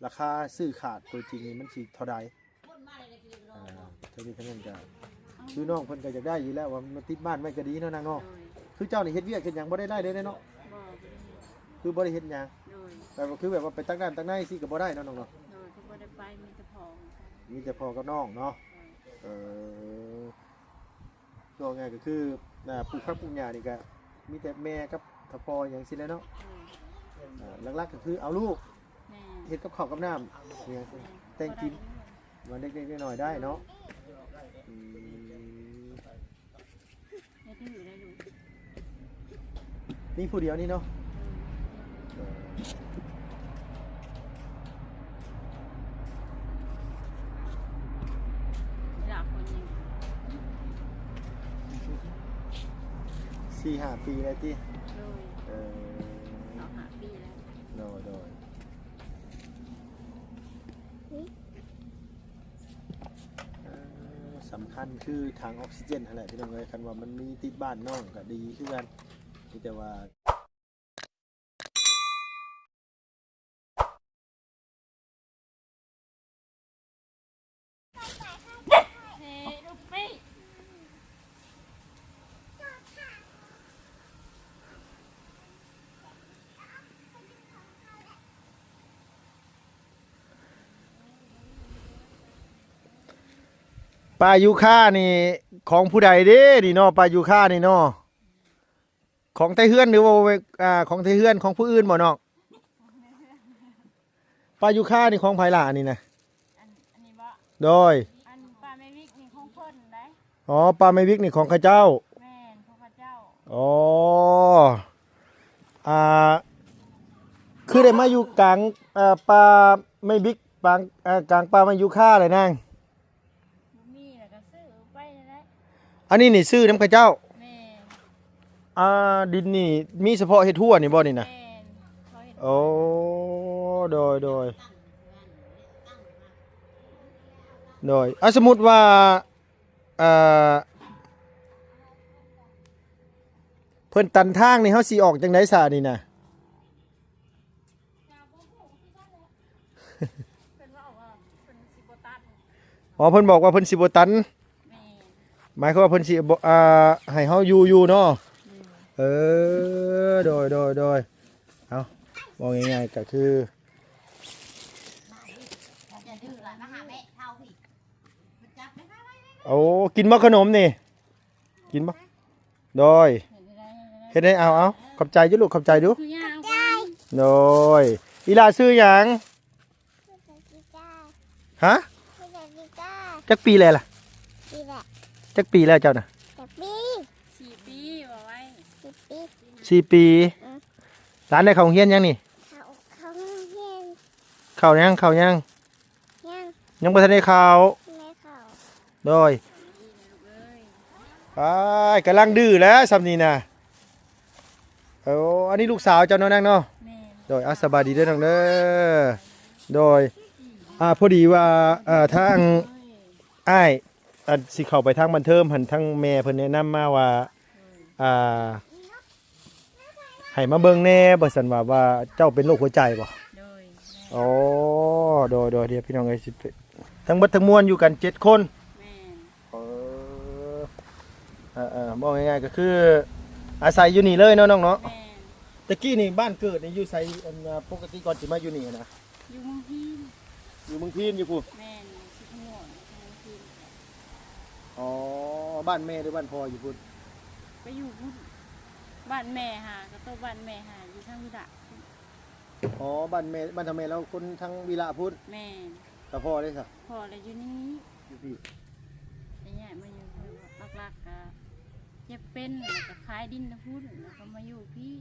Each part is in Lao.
ລາຄາຊື້ຂາດໂຕຈິງນີ້ມັນຊິເທົ່າໃດ? ອ່າ ເທົ່ານີ້ເທົ່ານັ້ນກໍ ຄືນ້ອງເພິ່ນກໍຢາກໄດ້ຢູ່ແລ້ວ ວ່າມາຕິດບ້ານໄວ້ກໍດີເນາະນາງເນາະ. ໂດຍ ຄືເຈົ້ານີ້ເຮັດວຽກເຮັດຫຍັງບໍ່ໄດ້ໄດ້ເລີຍເນາະ? ບໍ່ ບໍ່ໄດ້ເຮັດ ຄືບໍ່ໄດ້ເຮັດຫຍັງ. ໂດຍ ແບບວ່າ ຄືແບບວ່າໄປຕັກນ້ຳຕັກໃນຊີ້ກໍບໍ່ໄດ້ເນາະນ້ອງເນາະ? ໂດຍ ຄືບໍ່ໄດ້ໄປ ມີແຕ່ພໍ່ ມີແຕ່ພໍ່ກັບນ້ອງເນາະ. ໂດຍ ເອີ ເວົ້າງ່າຍກໍຄື ອ່າ ປູກຜັກປູກຫຍ້ານີ້ກໍມີແຕ່ແມ່ກັບທະພໍ່ຫຍັງຊີ້ແຫຼະເນາະ. ໂດຍ ອ່າ ຫຼັກໆກໍຄືເອົາລູກ ແມ່ນ ເຮັດກັບເຂົ້າກັບນ້ຳຫຍັງ ແມ່ນ ແຕ່ງກິນ ບໍ່ໄດ້ ວ່າເລັກໆນ້ອຍໆໄດ້ເນາະ. ອືມ ເຮັດຢູ່ໄດ້ລູກ ມີຜູ້ດຽວນີ້ເນາະ. ເອີ ເອີ ເວລາຄົນນີ້ ສີ່ຫ້າປີແລ້ວຕິ? ໂດຍ ເອີ ສອງຫ້າປີແລ້ວ. ໂດຍ ໂດຍ ເອີ ສຳຄັນຄືຖັງອອກຊີເຈນຫັ້ນແຫຼະພີ່ນ້ອງເອີຍ. ຄັນວ່າມັນມີຕິດບ້ານນ້ອງກໍດີຄືກັນ ມີແຕ່ວ່າ ປາຢູຄານີ້ຂອງຜູ້ໃດເດ້ນີ້ເນາະ? ປາຢູຄານີ້ເນາະ ຂອງໄທເຮືອນ ຫຼືວ່າ ອ່າ ຂອງໄທເຮືອນ ຂອງຜູ້ອື່ນບໍ່ນ້ອງ? ປາຢູຄານີ້ຂອງໃຜລະອັນນີ້ນະ? ອັນ ອັນນີ້ບໍ່? ໂດຍ ອັນປາແມ່ວິກນີ້ຂອງເພິ່ນໃດ. ອໍ ປາແມ່ວິກນີ້ຂອງເຂົາເຈົ້າ? ແມ່ນ ຂອງເຂົາເຈົ້າ. ອໍ ອ່າ ຄືໄດ້ມາຢູ່ກາງ ເອີ ປ່າແມ່ວິກ ປາງ ເອີ ກາງປ່າແມ່ຢູຄາແຫຼະນາງ? ບໍ່ມີແລ້ວກໍຊື້ໄປນັ້ນແຫຼະ. ອັນນີ້ນີ້ຊື້ນຳເຂົາເຈົ້າ? ແມ່ນ. ອ່າ ດິນນີ້ມີສະເພາະເຮັດຮົ້ວນີ້ບໍ່ນີ້ນະ? ແມ່ນ ເຂົາເຮັດ. ໂອ້ ໂດຍ ໂດຍ ໂດຍ. ອ່າ ສົມມຸດວ່າ ເອີ ເພິ່ນຕັນທາງນີ້ ເຮົາຊິອອກຈັ່ງໃດຊະນີ້ນະ? ເພິ່ນເວົ້າວ່າເພິ່ນຊິບໍ່ຕັດ. ອໍ ເພິ່ນບອກວ່າເພິ່ນຊິບໍ່ຕັນ. ແມ່ນ. ໝາຍຄວາມວ່າເພິ່ນຊິບໍ່ ອ່າ ໃຫ້ເຮົາຢູ່ຢູ່ເນາະ. ແມ່ນ. ເອີ ໂດຍ ໂດຍ ໂດຍ. ເອົາ ເວົ້າງ່າຍໆກໍຄື ໂອ້ ກິນບໍ່ຂະໜົມນີ້? ກິນບໍ່? ໂດຍ ເຮັດໃຫ້ ເອົາ ເອົາ ຂອບໃຈຢູ່ລູກ ຂອບໃຈດູ. ໂດຍ ອີ່ຫຼ້າຊື່ຫຍັງ? ຮະ? ຈັກປີແລ້ວລະ? ຈັກປີແລ້ວເຈົ້ານະ? ສີ່ປີ ວ່າໄວ້ ສີ່ປີ ສີ່ປີ. ອືມ ຫຼານໄດ້ເຂົ້າໂຮງຮຽນຍັງນີ້? ເຂົ້າ ເຂົ້າໂຮງຮຽນ. ເຂົ້າຍັງ? ເຂົ້າຍັງ? ຍັງ ຍັງບໍ່ທັນໄດ້ເຂົ້າ. ໄດ້ເຂົ້າ. ໂດຍ ອ້າຍ ກຳລັງດື້ແລ້ວຊ່ຳນີ້ນະ. ໂອ້ ອັນນີ້ລູກສາວເຈົ້າເນາະນາງເນາະ? ແມ່ນ. ໂດຍ ອ່າ ສະບາຍດີເດີນ້ອງເດີ. ໂດຍ ອ່າ ພໍດີວ່າ ເອີ ທາງອ້າຍ ອັນ ຊິເຂົ້າໄປທາງບ້ານເທີມຫັ້ນ ທາງແມ່ເພິ່ນແນະນຳມາວ່າ ອ່າ ໃຫ້ມາເບິ່ງແດ່ ວ່າຊັ້ນວ່າ ວ່າເຈົ້າເປັນໂລກຫົວໃຈບໍ່? ໂດຍ ແມ່ນ. ໂອ້ ໂດຍ ໂດຍ ດຽວພີ່ນ້ອງເອີຍ ຊິໄປ ທັງເບິດທັງມວນຢູ່ກັນເຈັດຄົນ. ແມ່ນ. ເອີ ເອີໆ ເວົ້າງ່າຍໆກໍຄືອາໄສຢູ່ນີ້ເລີຍເນາະນ້ອງເນາະ? ແມ່ນ. ແຕ່ກີ້ນີ້ບ້ານເກີດນີ້ຢູ່ໃສ? ອັນ ປົກກະຕິກ່ອນຊິມາຢູ່ນີ້ນະ ຢູ່ເມືອງພີນ. ຢູ່ເມືອງພີນຢູ່ພຸ້ນ? ແມ່ນ ຢູ່ສີຂະໝວນ ເມືອງພີນ. ອໍ ບ້ານແມ່ ຫຼື ບ້ານພໍ່ຢູ່ພຸ້ນ? ໄປຢູ່ພຸ້ນ ບ້ານແມ່ຫາ ກະໂຕະບ້ານແມ່ຫາຢູ່ທາງວິລະພຸ້ນ. ອໍ ບ້ານແມ່ ບ້ານທາງແມ່ລາວຄົນທາງວິລະພຸ້ນ? ແມ່ນ. ແລ້ວພໍ່ເດ້ຊະ? ພໍ່ລະຢູ່ນີ້ ຢູ່ພີ້. ໄປຍ້າຍມາຢູ່ ຫຼັກໆກະເຈັບເປັນ ແລ້ວກະຂາຍດິນນະພຸ້ນ ແລ້ວກໍມາຢູ່ພີ້.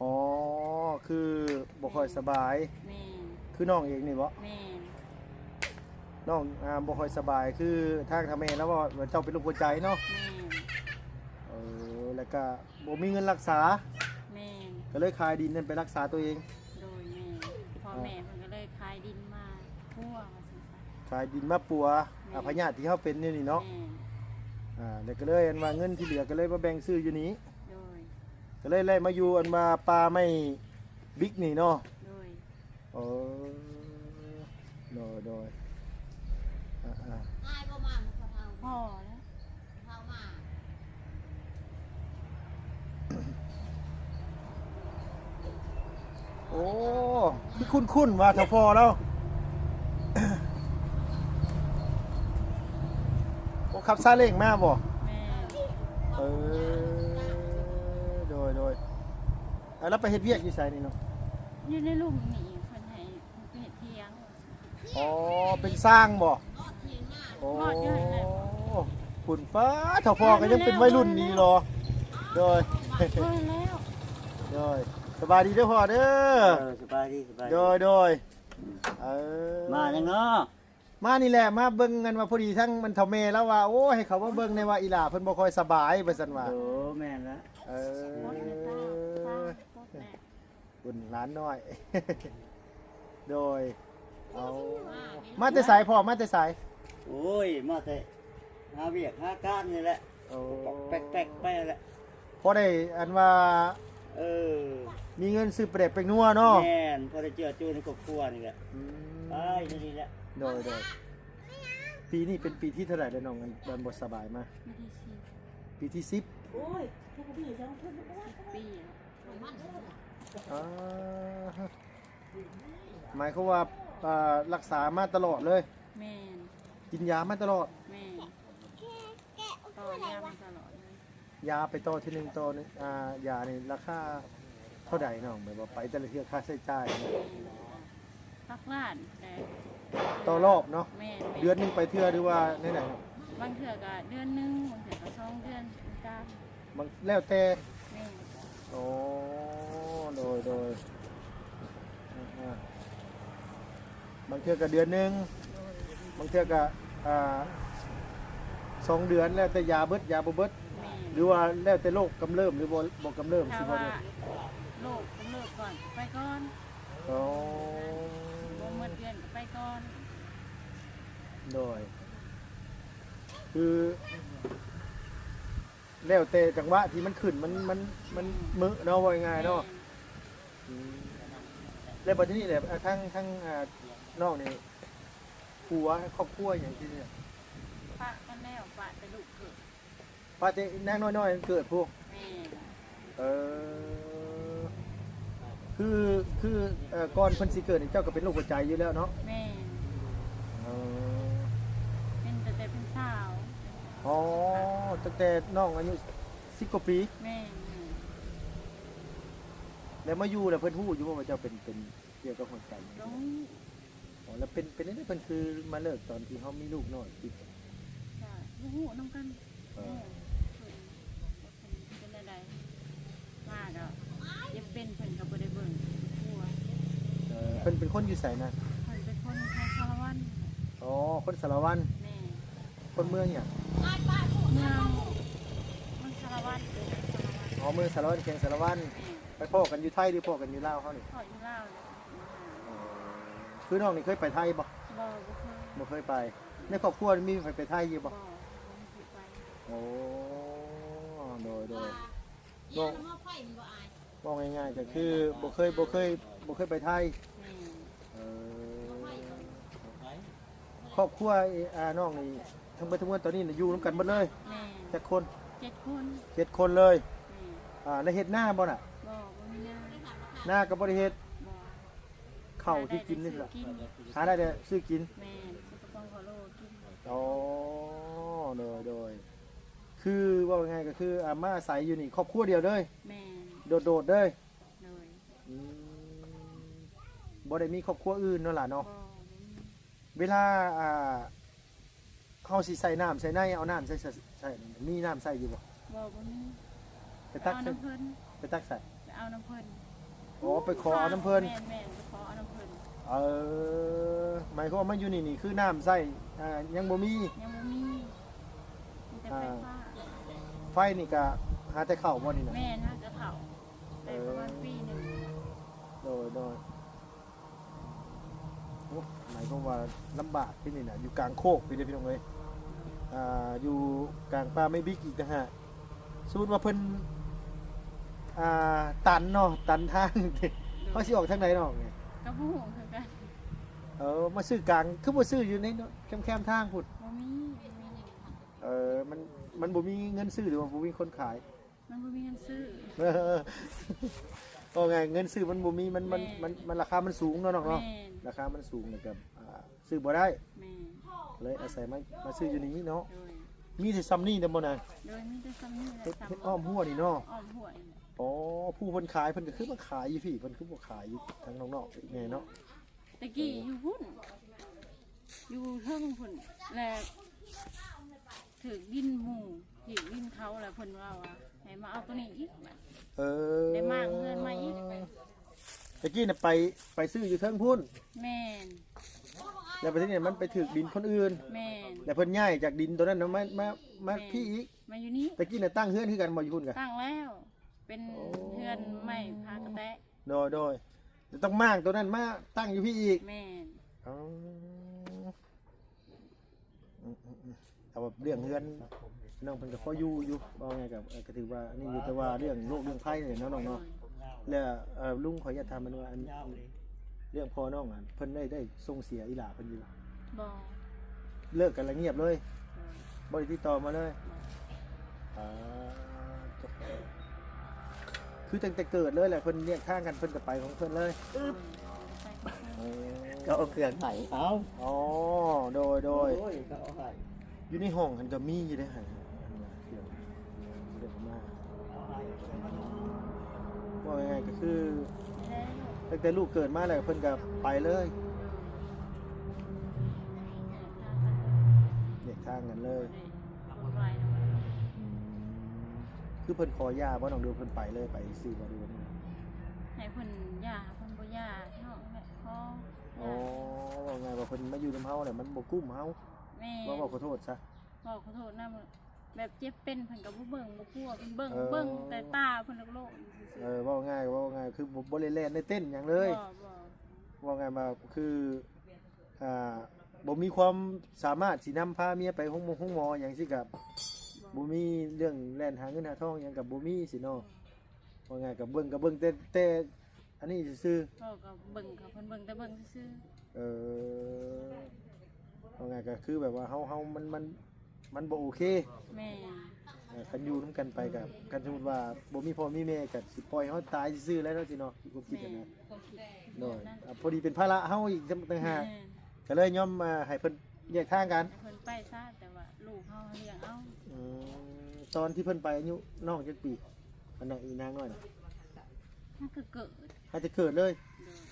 ອໍ ຄືບໍ່ຄ່ອຍສະບາຍ. ແມ່ນ. ຄືນ້ອງເອງນີ້ບໍ? ແມ່ນ. ນ້ອງ ອ່າ ບໍ່ຄ່ອຍສະບາຍ ຄືທາງທາງແມ່ລາວເວົ້າວ່າເຈົ້າເປັນໂລກຫົວໃຈເນາະ? ແມ່ນ. ເອີ ແລ້ວກະບໍ່ມີເງິນຮັກສາ. ແມ່ນ. ກໍເລີຍຂາຍດິນນັ້ນໄປຮັກສາຕົວເອງ. ໂດຍ ແມ່ນ. ພໍ່ແມ່ເພິ່ນກໍເລີຍຂາຍດິນມາປົວ ວ່າຊັ້ນຊະ. ຂາຍດິນມາປົວ ແມ່ນ. ອາ ພະຍາດທີ່ເຮົາເປັນຢູ່ນີ້ເນາະ? ແມ່ນ. ອາ ແລ້ວກໍເລີຍອັນວ່າເງິນທີ່ເຫຼືອກໍເລີຍມາແບ່ງຊື້ຢູ່ນີ້. ໂດຍ. ກໍເລີຍໄດ້ມາຢູ່ອັນວ່າປ່າໄມ້ບິກນີ້ເນາະ? ໂດຍ. ເອີ ອາ ອ້າຍບໍ່ມາ ພອເຖົ້າ ພໍແລ້ວ ເຖົ້າມາ. ໂອ້ ຄືຄຸ້ນໆວ່າເຖົ້າພໍ່ລາວ. ໂອ້ ຂັບຊາເລ້ງມາບໍ່? ແມ່ນ. ເອີ ໂດຍໆ. ແລ້ວລາວໄປເຮັດວຽກຢູ່ໃສນີ້ເນາະ? ຢູ່ໃນລຸ່ມນີ້ ເພິ່ນໃຫ້ໄປເຮັດຖຽງ. ອໍ ເປັນຊ່າງບໍ່? ໂອ້ ພຸ້ນ ປ້າ ເຖົ້າພໍ່ກໍຍັງເປັນໄວລຸ້ນນີ້ເນາະ. ໂດຍ ໂດຍ ສະບາຍດີເດີພໍ່ເດີ. ເອີ ສະບາຍດີ ສະບາຍດີ. ໂດຍ ໂດຍ. ເອີ ມາຫຍັງເນາະ? ມານີ້ແຫຼະ ມາເບິ່ງ ອັນວ່າ ພໍດີທັງ ອັນ ເຖົ້າແມ່ລາວວ່າ ໂອ້ ໃຫ້ເຂົາມາເບິ່ງແດ່ວ່າ ອີຫຼ້າເພິ່ນບໍ່ຄ່ອຍສະບາຍ ວ່າຊັ້ນວ່າ. ໂອ້ ແມ່ນລະ. ເອີ ບຸນຫຼານນ້ອຍ. ໂດຍ ເອົາ ມາແຕ່ໃສພໍ່? ມາແຕ່ໃສ? ໂອ້ຍ ມາແຕ່ຫາວຽກຫາການນີ້ແຫຼະ. ໂອ້ ປອກແປກໆໄປແຫຼະ. ພໍໄດ້ ອັນວ່າ ເອີ ມີເງິນຊື້ປາແດກແປ້ງນົວເນາະ. ແມ່ນ ພໍໄດ້ເຈືອຈູໃນຄອບຄົວນີ້ແຫຼະ. ອືມ ໄປຢູ່ນີ້ແຫຼະ. ໂດຍ ໂດຍ. ປີນີ້ເປັນປີທີເທົ່າໃດແລ້ວນ້ອງ ອັນ ອັນບໍ່ສະບາຍມາ? ປີທີສິບ. ປີທີສິບ. ໂອ້ຍ ຈັກປີແລ້ວ? ສິບປີແລ້ວ. ອາ ໝາຍຄວາມວ່າ ອ່າ ລັກສາມາຕະຫຼອດເລີຍ? ແມ່ນ. ກິນຢາມາຕະຫຼອດ? ແມ່ນ. ຕໍ່ຍາມາຕະຫຼອດເລີຍ. ຢາໄປຕໍ່ເທື່ອໜຶ່ງຕໍ່ໜຶ່ງ ອ່າ ຢານີ້ລາຄາເທົ່າໃດນ້ອງ? ແບບວ່າໄປແຕ່ລະເທື່ອຄ່າໃຊ້ຈ່າຍ ຫຼັກລ້ານແຕ່ ຕໍ່ລອບເນາະ. ແມ່ນໆ. ເດືອນໜຶ່ງໄປເທື່ອ ຫຼືວ່າແນວໃດ? ບາງເທື່ອກໍເດືອນໜຶ່ງ ບາງເທື່ອກໍສອງເດືອນ ຕາມ ບາງ ແລ້ວແຕ່. ແມ່ນ. ໂອ້ ໂດຍ ໂດຍ. ອ່າ ບາງເທື່ອກໍເດືອນໜຶ່ງ ໂດຍ ບາງເທື່ອກໍສອງເດືອນ ແລ້ວແຕ່ຢາເບິດຢາບໍ່ເບິດ. ແມ່ນ. ຫຼືວ່າແລ້ວແຕ່ໂລກກຳເລີ່ມ ຫຼືບໍ່ ບໍ່ກຳເລີ່ມ ຊິບໍ່ເດີ? ໂລກກຳເລີ່ມກ່ອນ ໄປກ່ອນ. ໂອ້ ບໍ່ໝົດເດືອນກໍໄປກ່ອນ. ໂດຍ ຄື ແລ້ວແຕ່ຈັງຫວະທີ່ມັນຂຶ້ນ ມັນ ມັນ ມັນເມີະເນາະ ເວົ້າງ່າຍໆເນາະ. ແມ່ນ. ອືມ ແລ້ວບັດທີນີ້ແຫຼະ ອ່າ ທາງ ທາງ ອ່າ ນ້ອງນີ້ ຜົວ ຄອບຄົວຫຍັງທີ່ນີ້ ປະກັນແລ້ວ ປະແຕ່ລູກເກີດ ປະແຕ່ນາງນ້ອຍໆເກີດພຸ້ນ. ແມ່ນ. ເອີ ຄື ຄື ເອີ ກ່ອນເພິ່ນຊິເກີດນີ້ ເຈົ້າກໍເປັນໂລກຫົວໃຈຢູ່ແລ້ວເນາະ? ແມ່ນ. ເອີ ເປັນຕັ້ງແຕ່ເປັນສາວ. ອໍ ຕັ້ງແຕ່ນ້ອງອາຍຸສິບກວ່າປີ? ແມ່ນ. ແລ້ວມາຢູ່ແລ້ວເພິ່ນຮູ້ຢູ່ບໍ່ວ່າເຈົ້າເປັນ ເປັນກ່ຽວກັບຫົວໃຈ? ກໍຮູ້. ອໍ ແລ້ວເປັນ ເປັນຈັ່ງໃດເພິ່ນຄືມາເລີກຕອນທີ່ເຮົາມີລູກນ້ອຍຕິດ? ກໍບໍ່ຮູ້ນຳກັນ. ເອີ ເພິ່ນ ເພິ່ນເປັນແນວໃດ ມາກໍເຈັບເປັນ ເພິ່ນກໍບໍ່ໄດ້ເບິ່ງຄົວ. ເອີ ເພິ່ນເປັນຄົນຢູ່ໃສນະ? ເພິ່ນເປັນຄົນແຂວງສາລະວັນ. ອໍ ຄົນສາລະວັນ. ແມ່ນ. ຄົນເມືອງຫຍັງ? ເມືອງ ເມືອງສາລະວັນ. ອໍ ເມືອງສາລະວັນ ແຂວງສາລະວັນ. ແມ່ນ. ໄປພໍ້ກັນຢູ່ໄທ ຫຼືພໍ້ກັນຢູ່ລາວເຮົານີ້? ພໍ້ຢູ່ລາວ. ອໍ ຄືນ້ອງນີ້ເຄີຍໄປໄທບໍ່? ບໍ່ ບໍ່ເຄີຍ. ບໍ່ເຄີຍໄປ. ໃນຄອບຄົວມີໃຜໄປໄທຢູ່ບໍ່? ບໍ່ ບໍ່ມີໃຜໄປ. ໂອ້ ໂດຍ ໂດຍ. ເວົ້າ ເວົ້າງ່າຍໆກໍຄືບໍ່ເຄີຍ ບໍ່ເຄີຍ ບໍ່ເຄີຍໄປໄທ. ແມ່ນ. ເອີ ຄອບຄົວ ເອ ອາ ນ້ອງນີ້ ທັງເບິດທັງມວນຕອນນີ້ນະ ຢູ່ນຳກັນເບິດເລີຍ? ແມ່ນ. ຈັກຄົນ? ເຈັດຄົນ. ເຈັດຄົນເລີຍ. ແມ່ນ. ອາ ແລ້ວເຮັດນາບໍ່ນະ? ບໍ່ ບໍ່ມີນາ. ນາກໍບໍ່ໄດ້ເຮັດ? ບໍ່. ເຂົ້າທີ່ກິນນີ້ລະ ຫາໄດ້ແຕ່ຊື້ກິນ. ແມ່ນ. ຊື້ກະປ໋ອງເຂົ້າໂລກິນ. ອໍ ໂດຍ ໂດຍ. ຄືເວົ້າງ່າຍໆກໍຄື ອາ ມາອາໄສຢູ່ນີ້ຄອບຄົວດຽວເລີຍ? ແມ່ນ. ໂດດໆເລີຍ? ໂດຍ. ອືມ ບໍ່ໄດ້ມີຄອບຄົວອື່ນເນາະຫຼານເນາະ? ບໍ່ ບໍ່ມີ. ເວລາ ອ່າ ເຮົາຊິໃສ່ນ້ຳໃສ່ໃນ ເອົານ້ຳໃສ່ ໃສ່ ໃສ່ ມີນ້ຳໃສ່ຢູ່ບໍ່? ບໍ່ ບໍ່ມີ. ໄປຕັກໃສ່ ໄປເອົານຳເພິ່ນ. ໄປຕັກໃສ່? ໄປເອົານຳເພິ່ນ. ອໍ ໄປຂໍເອົານຳເພິ່ນ. ແມ່ນໆ ໄປຂໍເອົານຳເພິ່ນ. ເອີ ໝາຍຄວາມວ່າມາຢູ່ນີ້ນີ້ ຄືນ້ຳໃຊ້ ອ່າ ຍັງບໍ່ມີ? ຍັງບໍ່ມີ. ມີແຕ່ໄຟຟ້າ. ອ່າ ໄຟນີ້ກະຫາແຕ່ເຂົ້າບໍ່ນີ້ນະ? ແມ່ນ ຫາແຕ່ເຂົ້າ. ໄດ້ປະມານປີໜຶ່ງ. ເອີ ໂດຍ ໂດຍ. ໂອ້ ໝາຍຄວາມວ່າລຳບາກທີ່ນີ້ນະ ຢູ່ກາງໂຄກພີ້ເດ້ພີ່ນ້ອງເອີຍ. ອ່າ ຢູ່ກາງປ່າໄມ້ບິກອີກຕ່າງຫາກ. ສົມມຸດວ່າເພິ່ນ ອ່າ ຕັນເນາະ ຕັນທາງ ໂດຍ ເຮົາຊິອອກທາງໃດນ້ອງນີ້? ກໍບໍ່ຮູ້ຄືກັນ. ເອີ ມາຊື້ກາງ ຄືບໍ່ຊື້ຢູ່ໃນແຄມໆທາງພຸ້ນ? ບໍ່ມີ ບໍ່ມີ. ເອີ ມັນ ມັນບໍ່ມີເງິນຊື້ ຫຼືວ່າບໍ່ມີຄົນຂາຍ? ມັນບໍ່ມີເງິນຊື້. ເວົ້າງ່າຍ ເງິນຊື້ມັນບໍ່ມີ ມັນ ມັນ ແມ່ນ ມັນ ມັນ ລາຄາມັນສູງເນາະນ້ອງເນາະ. ແມ່ນ. ລາຄາມັນສູງ ແລ້ວກໍ ອ່າ ຊື້ບໍ່ໄດ້. ແມ່ນ. ກໍເລີຍອາໄສມາ ມາຊື້ຢູ່ນີ້ເນາະ. ໂດຍ. ມີແຕ່ຊ່ຳນີ້ແຕ່ບໍ່ນາງ? ໂດຍ ມີແຕ່ຊ່ຳນີ້ແຫຼະ. ເຮັດ ເຮັດອ້ອມຮົ້ວນີ້ເນາະ? ອ້ອມຮົ້ວນີ້ແຫຼະ. ອໍ ຜູ້ເພິ່ນຂາຍ ເພິ່ນກໍຄືມາຂາຍຢູ່ພີ້ ເພິ່ນຄືບໍ່ຂາຍຢູ່ທາງນອກໆແດ່ເນາະ? ແຕ່ກີ້ຢູ່ພຸ້ນ ຢູ່ເທິງພຸ້ນ ແລ້ວຖືກດິນໝູ່ ຖືກດິນເຂົາ ແລ້ວເພິ່ນເວົ້າວ່າໃຫ້ມາເອົາໂຕນີ້ອີກ. ເອີ ໄດ້ມ້າງເຮືອນໃໝ່ອີກ. ແຕ່ກີ້ນະໄປ ໄປຊື້ຢູ່ເທິງພຸ້ນ. ແມ່ນ. ແລ້ວປະເທດນີ້ມັນໄປຖືກດິນຄົນອື່ນ. ແມ່ນ. ແລ້ວເພິ່ນຍ້າຍຈາກດິນໂຕນັ້ນນະ ມາ ມາ ມາ ແມ່ນ ພີ້ອີກ. ມາຢູ່ນີ້. ແຕ່ກີ້ນະຕັ້ງເຮືອນຄືກັນບໍ່ ຢູ່ພຸ້ນກະ? ຕັ້ງແລ້ວ ເປັນ ໂອ້ ເຮືອນໄມ້ຜາກະແຕະ. ໂດຍ ໂດຍ. ແລ້ວຕ້ອງມ້າງໂຕນັ້ນມາຕັ້ງຢູ່ພີ້ອີກ. ແມ່ນ. ອໍ ອືມໆໆ ເອົາແບບເລື່ອງເຮືອນ ນ້ອງເພິ່ນກໍພໍຢູ່ຢູ່ ເວົ້າງ່າຍກໍ ເອີ ກໍຖືວ່າອັນນີ້ຢູ່ ແຕ່ວ່າເລື່ອງໂລກເລື່ອງໄພນີ້ເນາະນ້ອງເນາະ. ແລ້ວ ເອີ ລຸງ ຂໍອະນຸຍາດຖາມ ມັນວ່າ ອັນ ເລື່ອງພໍ່ນ້ອງ ອັນ ເພິ່ນໄດ້ ໄດ້ສົ່ງເສຍອີ່ຫຼ້າເພິ່ນຢູ່? ບໍ່. ເລີກກັນແລ້ວງຽບເລີຍ? ໂດຍ. ບໍ່ໄດ້ຕິດຕໍ່ມາເລີຍ? ບໍ່. ອ່າ ຄືຕັ້ງແຕ່ເກີດເລີຍແຫຼະ ເພິ່ນແຍກທາງກັນ ເພິ່ນກໍໄປຂອງເພິ່ນເລີຍ? ອືມ ໄປຂອງເພິ່ນ. ເອີ ກໍເອົາເຄື່ອງໃຫ້ເຂົາ. ອໍ ໂດຍ ໂດຍ. ໂອ້ຍ ເຂົາເອົາໃຫ້. ຢູ່ໃນຫ້ອງຫັ້ນກໍມີຢູ່ເດ້ ເຄື່ອງ ເຄື່ອງມາ. ເວົ້າງ່າຍໆກໍຄື ແລ້ວ ຕັ້ງແຕ່ລູກເກີດມາແລ້ວ ເພິ່ນກໍໄປເລີຍ. ແຍກທາງກັນເລີຍ. ອືມ ຄືເພິ່ນຂໍຢ່າບໍ່ນ້ອງ ຫຼືວ່າເພິ່ນໄປເລີຍ ໄປຊື່ບໍ່ ຫຼືວ່າ ໃຫ້ເພິ່ນຢ່າ ເພິ່ນບໍ່ຢ່າ ນ້ອງແຫຼະຂໍ. ອໍ ເວົ້າງ່າຍວ່າເພິ່ນມາຢູ່ນຳເຮົາແລ້ວມັນບໍ່ກຸ້ມເຮົາ. ແມ່ນ. ເວົ້າ ເວົ້າຂໍໂທດຊະ. ເວົ້າຂໍໂທດນຳ ແບບເຈັບເປັນເພິ່ນກໍບໍ່ເບິ່ງບໍ່ກົວ ເພິ່ນເບິ່ງ ເອີ ເບິ່ງແຕ່ຕາເພິ່ນໂລກໆ. ເອີ ເວົ້າງ່າຍ ເວົ້າງ່າຍຄືບໍ່ ບໍ່ໄດ້ແລ່ນໄດ້ເຕັ້ນຫຍັງເລີຍ. ບໍ່ ບໍ່. ເວົ້າງ່າຍວ່າຄື ອ່າ ບໍ່ມີຄວາມສາມາດຊິນຳພາເມຍໄປໂຮງໝໍ ໂຮງໝໍຫຍັງຊີ້ກໍ ບໍ່ ບໍ່ມີເລື່ອງແລ່ນຫາເງິນຫາທອງຫຍັງກໍບໍ່ມີຊີ້ເນາະ. ບໍ່ ເວົ້າງ່າຍກໍເບິ່ງ ກໍເບິ່ງແຕ່ ແຕ່ອັນນີ້ຊື່ໆ. ເວົ້າກໍເບິ່ງ ກໍເພິ່ນເບິ່ງແຕ່ເບິ່ງຊື່ໆ. ເອີ ເວົ້າງ່າຍກໍຄືແບບວ່າເຮົາ ເຮົາ ມັນ ມັນ ມັນບໍ່ໂອເຄ. ແມ່ນ. ເອີ ຄັນຢູ່ນຳກັນໄປກໍ ຄັນສົມມຸດວ່າບໍ່ມີພໍ່ມີແມ່ກໍຊິປ່ອຍເຮົາຕາຍຊື່ໆແລ້ວເນາະ ຊີ້ເນາະ ຄວາມຄິດຫັ້ນນະ. ແມ່ນ ຄວາມຄິດ. ໂດຍ. ແມ່ນ. ອ່າ ພໍດີເປັນພາລະເຮົາອີກຕ່າງຫາກ. ແມ່ນ. ກໍເລີຍຍອມ ອ່າ ໃຫ້ເພິ່ນແຍກທາງກັນ. ໃຫ້ເພິ່ນໄປຊະ ແຕ່ວ່າລູກເຮົາລ້ຽງເອົາ. ອືມ ຕອນທີ່ເພິ່ນໄປອາຍຸນ້ອງຈັກປີ? ອັນນັ້ນອີນາງນ້ອຍນະ ຫາກະເກີດ ຫາກະເກີດເລີຍ. ໂດຍ.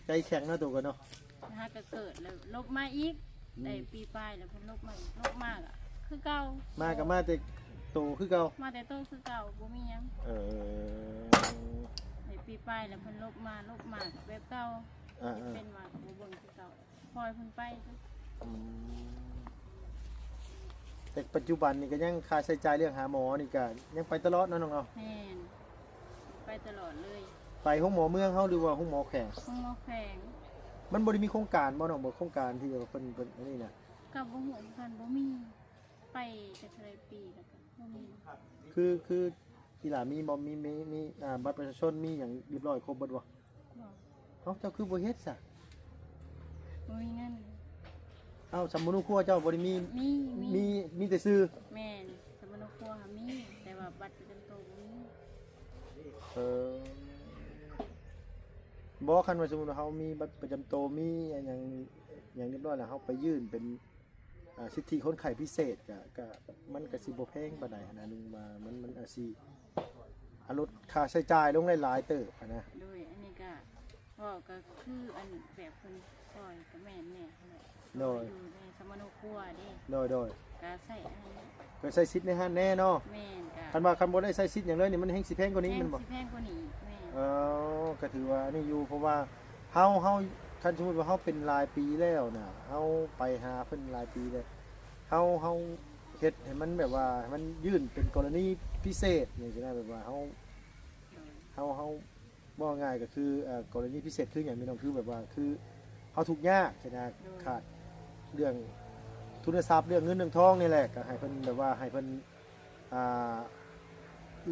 ໃຈແຂງເນາະ ໂຕກໍເນາະ ຫາກະເກີດແລ້ວຫຼົບມາອີກ. ອືມ. ໄດ້ປີປາຍແລ້ວເພິ່ນຫຼົບມາອີກ ຫຼົບມາກະຄືເກົ່າ. ມາກໍມາແຕ່ໂຕຄືເກົ່າ. ມາແຕ່ໂຕຄືເກົ່າ ບໍ່ມີຫຍັງ. ເອີ. ໄດ້ປີປາຍແລ້ວເພິ່ນຫຼົບມາ ຫຼົບມາກະແບບເກົ່າ. ອ່າໆ. ເປັນວ່າກໍບໍ່ເບິ່ງຄືເກົ່າ. ປ່ອຍເພິ່ນໄປ. ອືມ ແຕ່ປັດຈຸບັນນີ້ກໍຍັງຄ່າໃຊ້ຈ່າຍເລື່ອງຫາໝໍນີ້ກໍຍັງໄປຕະຫຼອດເນາະນ້ອງເນາະ? ແມ່ນ ໄປຕະຫຼອດເລີຍ. ໄປໂຮງໝໍເມືອງເຮົາ ຫຼືວ່າໂຮງໝໍແຂວງ? ໂຮງໝໍແຂວງ. ມັນບໍ່ໄດ້ມີໂຄງການບໍ່ນ້ອງ ບໍ່ ໂຄງການທີ່ວ່າເພິ່ນ ເພິ່ນອັນນີ້ນະ? ກໍບໍ່ຮູ້ຄືກັນ ບໍ່ມີ. ໄປຈັກເທົ່າໃດປີແລ້ວກໍບໍ່ມີ. ຄື ຄື ອີ່ຫຼ້າມີບໍ່ ມີ ມີ ມີ ອ່າ ບັດປະຊາຊົນ ມີຫຍັງຮຽບຮ້ອຍຄົບເບິດບໍ່? ບໍ່. ເອົ້າ ເຈົ້າຄືບໍ່ເຮັດຊະ? ບໍ່ມີເງິນ. ເອົ້າ ສຳມະໂນຄົວເຈົ້າບໍ່ໄດ້ມີ? ມີ ມີ ມີ ມີແຕ່ຊື່? ແມ່ນ ສຳມະໂນຄົວຫາມີ ແຕ່ວ່າບັດປະຈຳໂຕບໍ່ມີ. ເອີ ບໍ່ ຄັນວ່າສົມມຸດວ່າເຮົາມີບັດປະຈຳໂຕ ມີຫຍັງ ຫຍັງຮຽບຮ້ອຍແລ້ວ ເຮົາໄປຍື່ນເປັນ ອ່າ ສິດທິຄົນໄຂ້ພິເສດ ກະ ກະ ມັນກະຊິບໍ່ແພງປານໃດຫັ້ນນະ ລຸງວ່າ ມັນ ມັນອາດຊິ ອ່າ ລົດຄ່າໃຊ້ຈ່າຍລົງໄດ້ຫຼາຍເຕີບຫັ້ນນະ. ໂດຍ ອັນນີ້ກະ ເວົ້າກະຄືອັນແບບເພິ່ນຊ່ອຍກະແມ່ນແດ່ຫັ້ນແຫຼະ. ໂດຍ. ຢູ່ໃນສຳມະໂນຄົວເດ້. ໂດຍ ໂດຍ. ກະໃຊ້ອັນ ກະໃຊ້ສິດໃນຫັ້ນແດ່ເນາະ. ແມ່ນ. ກະ ຄັນວ່າ ຄັນບໍ່ໄດ້ໃຊ້ສິດຫຍັງເລີຍນີ້ ມັນແຮ່ງຊິແພງກວ່ານີ້ແມ່ນບໍ່? ແຮ່ງຊິແພງກວ່ານີ້. ແມ່ນ. ເອີ ກະຖືວ່າອັນນີ້ຢູ່ ເພາະວ່າ ເຮົາ ເຮົາ ຄັນສົມມຸດວ່າເຮົາເປັນຫຼາຍປີແລ້ວນະ ເຮົາໄປຫາເພິ່ນຫຼາຍປີແລ້ວ ເຮົາ ເຮົາເຮັດໃຫ້ມັນແບບວ່າໃຫ້ມັນຍື່ນເປັນກໍລະນີພິເສດຫຍັງຊີ້ນະ ແບບວ່າເຮົາ ເຮົາ ເຮົາ ເວົ້າງ່າຍກໍຄື ເອີ ກໍລະນີພິເສດຄືຫຍັງພີ່ນ້ອງ ຄືແບບວ່າຄືເຮົາທຸກຍາກຊີ້ນະ ໂດຍ ຂາດເລື່ອງທຶນທະຊັບ ເລື່ອງເງິນເລື່ອງທອງນີ້ແຫຼະ ກໍໃຫ້ເພິ່ນແບບວ່າໃຫ້ເພິ່ນ ອ່າ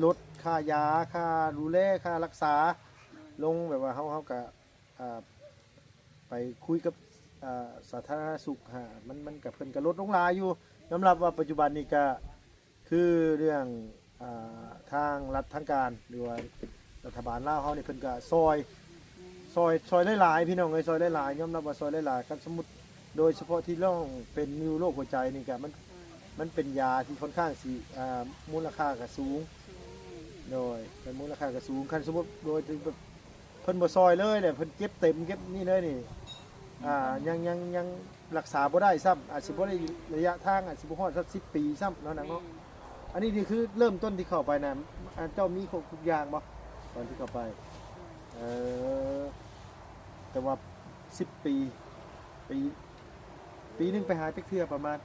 ລົດຄ່າຢາ ຄ່າດູແລ ຄ່າລັກສາ ໂດຍ ລົງ ແບບວ່າເຮົາ ເຮົາກໍ ອ່າ ໄປຄຸຍກັບ ອ່າ ສາທາລະນະສຸກຫັ້ນ ມັນ ມັນກະ ເພິ່ນກະລົດລົງຫຼາຍຢູ່. ຍອມຮັບວ່າປັດຈຸບັນນີ້ກະຄືເລື່ອງ ອ່າ ທາງລັດທາງການ ຫຼືວ່າລັດຖະບານລາວເຮົານີ້ ເພິ່ນກະຊ່ອຍ ຊ່ອຍ ຊ່ອຍຫຼາຍໆ ພີ່ນ້ອງເອີຍ ຊ່ອຍຫຼາຍໆ. ຍອມຮັບວ່າຊ່ອຍຫຼາຍໆ. ຄັນສົມມຸດ ໂດຍສະເພາະທີ່ນ້ອງເປັນຢູ່ໂລກຫົວໃຈນີ້ກະ ມັນ ມັນເປັນຢາທີ່ຄ່ອນຂ້າງຊິ ອ່າ ມູນລະຄ່າກະສູງ. ໂດຍ ເປັນມູນລະຄ່າກະສູງ. ຄັນສົມມຸດໂດຍທີ່ແບບ ເພິ່ນບໍ່ຊ່ອຍເລີຍແຫຼະ ເພິ່ນເກັບເຕັມເກັບນີ້ເລີຍນີ້ ອ່າ ຍັງ ຍັງ ຍັງລັກສາບໍ່ໄດ້ຊ້ຳ ອາດຊິບໍ່ໄດ້ ອືມ ໄລຍະທາງອາດຊິບໍ່ຮອດສັກສິບປີຊ້ຳເນາະນາງເນາະ. ແມ່ນ ອັນນີ້ນີ້ຄືເລີ່ມຕົ້ນທີ່ເຂົ້າໄປນະ ອັນເຈົ້າມີຄົບທຸກຢ່າງບໍ່ ຕອນທີ່ເຂົ້າໄປ? ໂດຍ ເອີ ແຕ່ວ່າສິບປີ ປີ ປີໜຶ່ງໄປຫາຈັກເທື່ອປະມານ?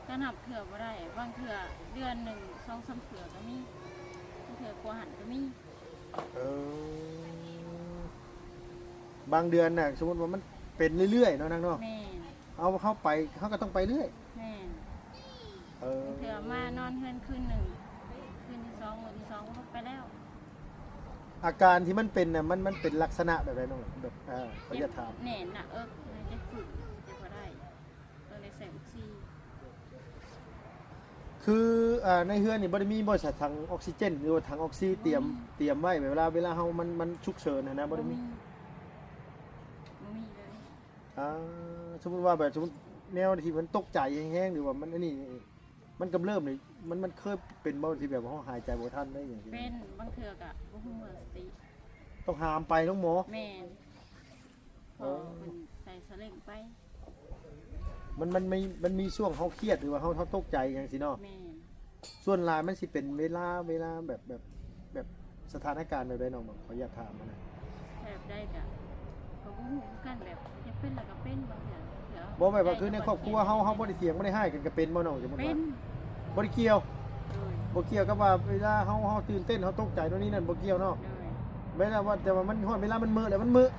ກະນັບເທື່ອບໍ່ໄດ້ ບາງເທື່ອເດືອນໜຶ່ງສອງສາມເທື່ອກະມີ ບາງເທື່ອກວ່າຫັ້ນກະມີ. ເອີ ບາງເດືອນນະ ສົມມຸດວ່າມັນເປັນເລື້ອຍໆເນາະນາງເນາະ. ແມ່ນ ເຮົາ ເຮົາໄປ ເຮົາກະຕ້ອງໄປເລື້ອຍ. ແມ່ນ ເອີ ບາງເທື່ອມານອນເຮືອນຄືນໜຶ່ງ ຄືນທີສອງ ມື້ທີສອງເຮົາໄປແລ້ວ. ອາການທີ່ມັນເປັນນະ ມັນ ມັນເປັນລັກສະນະແບບໃດນ້ອງ? ແບບ ເອີ ຂໍອະນຸຍາດຖາມ ເຈັບແໜ້ນໜ້າເອິກ ເຈັບ ເຈັບບໍ່ໄດ້ ຕ້ອງໄດ້ໃສ່ອົກຊີ. ຄື ອ່າ ໃນເຮືອນນີ້ບໍ່ໄດ້ມີບໍລິສັດຖັງອອກຊີເຈນ ຫຼືວ່າຖັງອອກຊີຕຽມ ບໍ່ມີ ຕຽມໄວ້ ເວລາ ເວລາເຮົາ ມັນ ມັນສຸກເສີນຫັ້ນນະ ບໍ່ໄດ້ມີ? ບໍ່ມີ ບໍ່ມີເລີຍ. ອ່າ ສົມມຸດວ່າແບບ ສົມມຸດແນວທີ່ມັນຕົກໃຈແຮງໆ ຫຼືວ່າມັນອັນນີ້ ມັນກຳເລີ່ມນີ້ ມັນ ມັນເຄີຍເປັນບໍ່ ທີ່ແບບເຮົາຫາຍໃຈບໍ່ທັນໄດ້ຫຍັງ? ເປັນ ບາງເທື່ອກະບໍ່ຮູ້ເມືອສະຕິ ຕ້ອງຫາມໄປໂຮງໝໍ. ແມ່ນ ເອີ ເພິ່ນໃສ່ສະເລັງໄປ. ມັນ ມັນມີ ມັນມີຊ່ວງເຮົາຄຽດ ຫຼືວ່າເຮົາ ເຮົາຕົກໃຈຫຍັງຊີ້ເນາະ. ແມ່ນ ສ່ວນຫຼາຍມັນຊິເປັນເວລາ ເວລາແບບ ແບບ ແບບສະຖານະການແບບໃດນ້ອງ? ແບບ ຂໍອະນຸຍາດຖາມຫັ້ນນະ. ແບບໃດກະ ກະບໍ່ຮູ້ຄືກັນ ແບບຢາກເປັນແລ້ວກະເປັນ ບາງເທື່ອ ບໍ່ ແບບວ່າຄືໃນຄອບຄົວເຮົາ ເຮົາບໍ່ໄດ້ຖຽງບໍ່ໄດ້ຮ້າຍກັນກະເປັນບໍ່ນ້ອງ? ສົມມຸດວ່າ ເປັນ ບໍ່ໄດ້ກ່ຽວ. ໂດຍ ບໍ່ກ່ຽວກັບວ່າເວລາເຮົາ ເຮົາຕື່ນເຕັ້ນ ເຮົາຕົກໃຈໂນ່ນນີ້ນັ້ນ ບໍ່ກ່ຽວເນາະ. ໂດຍ ແມ່ນວ່າ ແຕ່ວ່າມັນຮອດເວລາມັນເມີແລ້ວມັນເມີ. ໂດຍ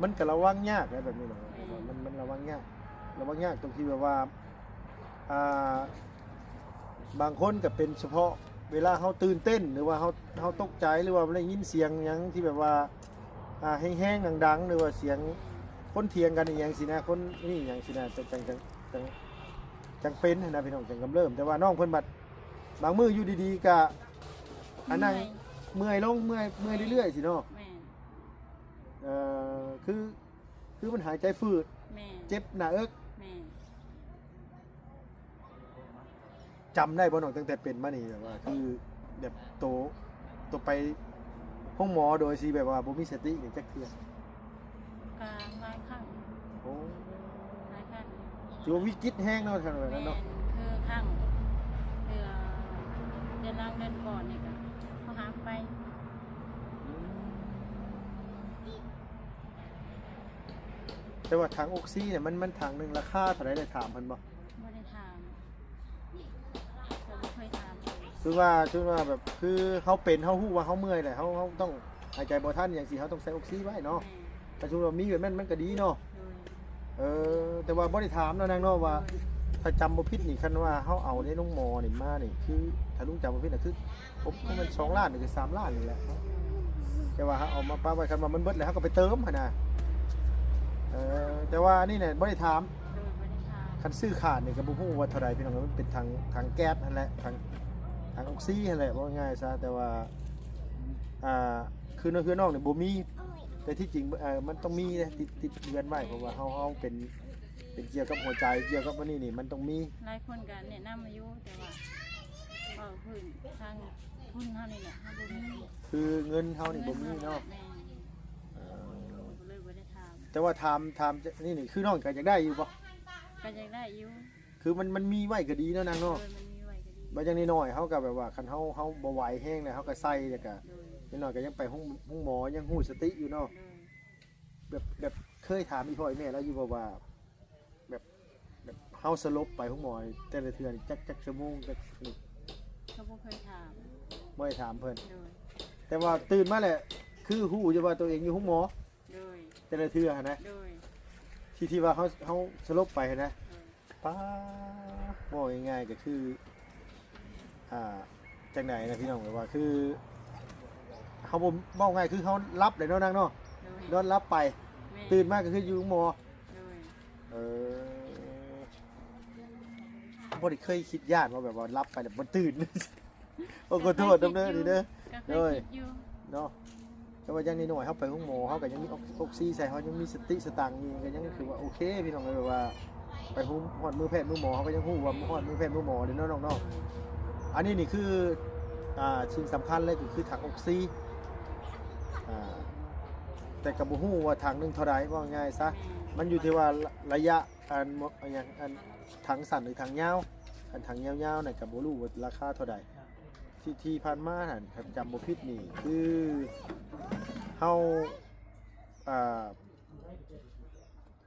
ມັນກະລະວັງຍາກແຫຼະແບບນີ້ນະ. ແມ່ນ ມັນ ມັນລະວັງຍາກ ລະວັງຍາກຕົງທີ່ແບບວ່າ ອ່າ ບາງຄົນກະເປັນສະເພາະເວລາເຮົາຕື່ນເຕັ້ນ ຫຼືວ່າເຮົາ ເຮົາຕົກໃຈ ຫຼືວ່າໄດ້ຍິນສຽງຫຍັງທີ່ແບບວ່າ ອ່າ ແຮງໆ ດັງໆ ຫຼືວ່າສຽງຄົນຖຽງກັນອີ່ຫຍັງຊີ້ນະ ຄົນນີ້ຫຍັງຊີ້ນະ ຈັ່ງ ຈັ່ງ ຈັ່ງ ຈັ່ງ ຈັ່ງເປັນຫັ້ນນະພີ່ນ້ອງ ຈັ່ງກຳເລີ່ມ. ແຕ່ວ່ານ້ອງເພິ່ນບັດບາງມື້ຢູ່ດີໆກະ ອາ ນັ່ງ ເມື່ອຍ ເມື່ອຍລົງ ເມື່ອຍ ເມື່ອຍເລື້ອຍໆຊີ້ເນາະ. ແມ່ນ ເອີ ຄື ຄືມັນຫາຍໃຈຝືດ. ແມ່ນ ເຈັບໜ້າເອິກ. ແມ່ນ ຈຳໄດ້ບໍ່ນ້ອງ ຕັ້ງແຕ່ເປັນມານີ້ ແບບວ່າຄືແບບໂຕ ໂຕໄປໂຮງໝໍໂດຍທີ່ແບບວ່າບໍ່ມີສະຕິນີ້ຈັກເທື່ອ? ກະຫຼາຍຄັ້ງ. ໂອ້ ຫຼາຍຄັ້ງ ຖືວ່າວິກິດແຮງເນາະ ເທື່ອນັ້ນເນາະ. ແມ່ນ ຄືຄັ້ງ ເທື່ອເດືອນຫຼັງເດືອນກ່ອນນີ້ກະເຮົາຫາມໄປ. ອືມ ແຕ່ວ່າຖັງອົກຊີນະ ມັນ ມັນຖັງໜຶ່ງລາຄາເທົ່າໃດ ໄດ້ຖາມເພິ່ນບໍ່? ບໍ່ໄດ້ຖາມ ກະບໍ່ເຄີຍຖາມ. ຄືວ່າ ຄືວ່າແບບ ຄືເຮົາເປັນ ເຮົາຮູ້ວ່າເຮົາເມື່ອຍແຫຼະ ເຮົາ ເຮົາຕ້ອງຫາຍໃຈບໍ່ທັນຫຍັງຊີ້ ເຮົາຕ້ອງໃສ່ອົກຊີໄວ້ເນາະ. ແມ່ນ ຖ້າສົມມຸດວ່າມີແບບນັ້ນມັນກະດີເນາະ. ໂດຍ ເອີ ແຕ່ວ່າບໍ່ໄດ້ຖາມເນາະນາງເນາະ ວ່າ ໂດຍ ຖ້າຈຳບໍ່ຜິດນີ້ ຄັນວ່າເຮົາເອົາໃນໂຮງໝໍນີ້ມານີ້ ຄື ຖ້າລຸງຈຳບໍ່ຜິດນະ ຄື ບໍ່ແມ່ນສອງລ້ານ ຫຼືສາມລ້ານນີ້ແຫຼະ ແຕ່ວ່າເຮົາເອົາມາປະໄວ້ ຄັນວ່າມັນເບິດແລ້ວເຮົາກະໄປເຕີມຫັ້ນນະ. ເອີ ແຕ່ວ່າອັນນີ້ນະບໍ່ໄດ້ຖາມ. ໂດຍ ບໍ່ໄດ້ຖາມ. ຄັນຊື້ຂາດນີ້ກະບໍ່ຮູ້ວ່າເທົ່າໃດພີ່ນ້ອງ ມັນເປັນຖັງ ຖັງແກັສຫັ້ນແຫຼະ ຖັງ ຖັງອົກຊີຫັ້ນແຫຼະ ເວົ້າງ່າຍຊະ. ແຕ່ວ່າ ອ່າ ຄືໃນເຮືອນນ້ອງນີ້ບໍ່ມີ ແຕ່ທີ່ຈິງ ເອີ ມັນຕ້ອງມີເດ້ ຕິດ ຕິດເຮືອນໄວ້ ເພາະວ່າເຮົາ ເຮົາເປັນ ເປັນກ່ຽວກັບຫົວໃຈ ກ່ຽວກັບອັນນີ້ນີ້ ມັນຕ້ອງມີ. ຫຼາຍຄົນກະແນະນຳມາຢູ່ ແຕ່ວ່າເວົ້າພື້ນທາງທຶນເຮົານີ້ແຫຼະ ເຮົາບໍ່ມີ ຄືເງິນເຮົານີ້ບໍ່ມີເນາະ. ແມ່ນ ເອີ ກະເລີຍບໍ່ໄດ້ຖາມ. ແຕ່ວ່າຖາມ ຖາມນີ້ນີ້ ຄືນ້ອງກະຢາກໄດ້ຢູ່ບໍ່? ກະຢາກໄດ້ຢູ່. ຄືມັນ ມັນມີໄວ້ກະດີເນາະນາງເນາະ. ໂດຍ ມັນມີໄວ້ກະດີ. ບາດຢ່າງນ້ອຍໆ ເຮົາກະແບບວ່າ ຄັນເຮົາ ເຮົາບໍ່ໄຫວແຮງແລ້ວ ເຮົາກະໃສ່ ແລ້ວກະ ໂດຍ ຢ່າງໜ້ອຍກະຍັງໄປໂຮງ ໂຮງໝໍ ຍັງຮູ້ສະຕິຢູ່ເນາະ. ໂດຍ ແບບ ແບບເຄີຍຖາມອີ່ພໍ່ອີ່ແມ່ລາວຢູ່ບໍ່ວ່າ ແບບ ແບບເຮົາສະຫຼົບໄປໂຮງໝໍແຕ່ລະເທື່ອນີ້ ຈັກ ຈັກຊົ່ວໂມງ ຈັກ ກະບໍ່ເຄີຍຖາມ ບໍ່ໄດ້ຖາມເພິ່ນ. ໂດຍ ແຕ່ວ່າຕື່ນມາແລ້ວ ຄືຮູ້ຢູ່ວ່າໂຕເອງຢູ່ໂຮງໝໍ. ໂດຍ ແຕ່ລະເທື່ອຫັ້ນນະ. ໂດຍ ທີ່ ທີ່ວ່າເຮົາ ເຮົາສະຫຼົບໄປຫັ້ນນະ. ໂດຍ ປ້າ ເວົ້າງ່າຍໆ ກະຄື ອ່າ ຈັ່ງໃດນະພີ່ນ້ອງ ແບບວ່າຄື ເຮົາບໍ່ ເວົ້າງ່າຍຄືເຮົາຫຼັບແຫຼະເນາະນາງເນາະ. ໂດຍ ນອນຫຼັບໄປ ແມ່ນ ຕື່ນມາກໍຄືຢູ່ໂຮງໝໍ. ໂດຍ ເອີ ບໍ່ໄດ້ເຄີຍຄິດຢ້ານວ່າແບບວ່າຫຼັບໄປແລ້ວບໍ່ຕື່ນ. ໂອ້ ຂໍໂທດນຳເດີນີ້ເດີ. ກໍເຄີຍ ໂດຍ ຄິດຢູ່ເນາະ ແຕ່ວ່າຢ່າງໜ້ອຍໆເຮົາໄປໂຮງໝໍ ເຮົາກໍຍັງມີອອກ ອອກຊີໃສ່ ເຮົາຍັງມີສະຕິສະຕັງຢູ່ ກໍຍັງຖືວ່າໂອເຄພີ່ນ້ອງເອີຍ. ແບບວ່າໄປໂຮງ ຮອດມື້ແພດມື້ໝໍ ເຮົາກໍຍັງຮູ້ວ່າຮອດມື້ແພດມື້ໝໍເດ້ເນາະນ້ອງເນາະ. ອັນນີ້ນີ້ຄື ອ່າ ສິ່ງສຳຄັນເລີຍກໍຄືຖັງອອກຊີ ອ່າ ແຕ່ກໍບໍ່ຮູ້ວ່າຖັງໜຶ່ງເທົ່າໃດ ເວົ້າງ່າຍຊະ ມັນຢູ່ທີ່ວ່າ ລະ ໄລຍະ ອັນ ອັນຫຍັງ ອັນຖັງສັ້ນ ຫຼື ຖັງຍາວ. ຄັນຖັງຍາວໆນັ້ນກໍບໍ່ຮູ້ວ່າລາຄາເທົ່າໃດ. ທີ່ ທີ່ຜ່ານມາຫັ້ນ ຄັນຈຳບໍ່ຜິດນີ້ ຄືເຮົາ ອ່າ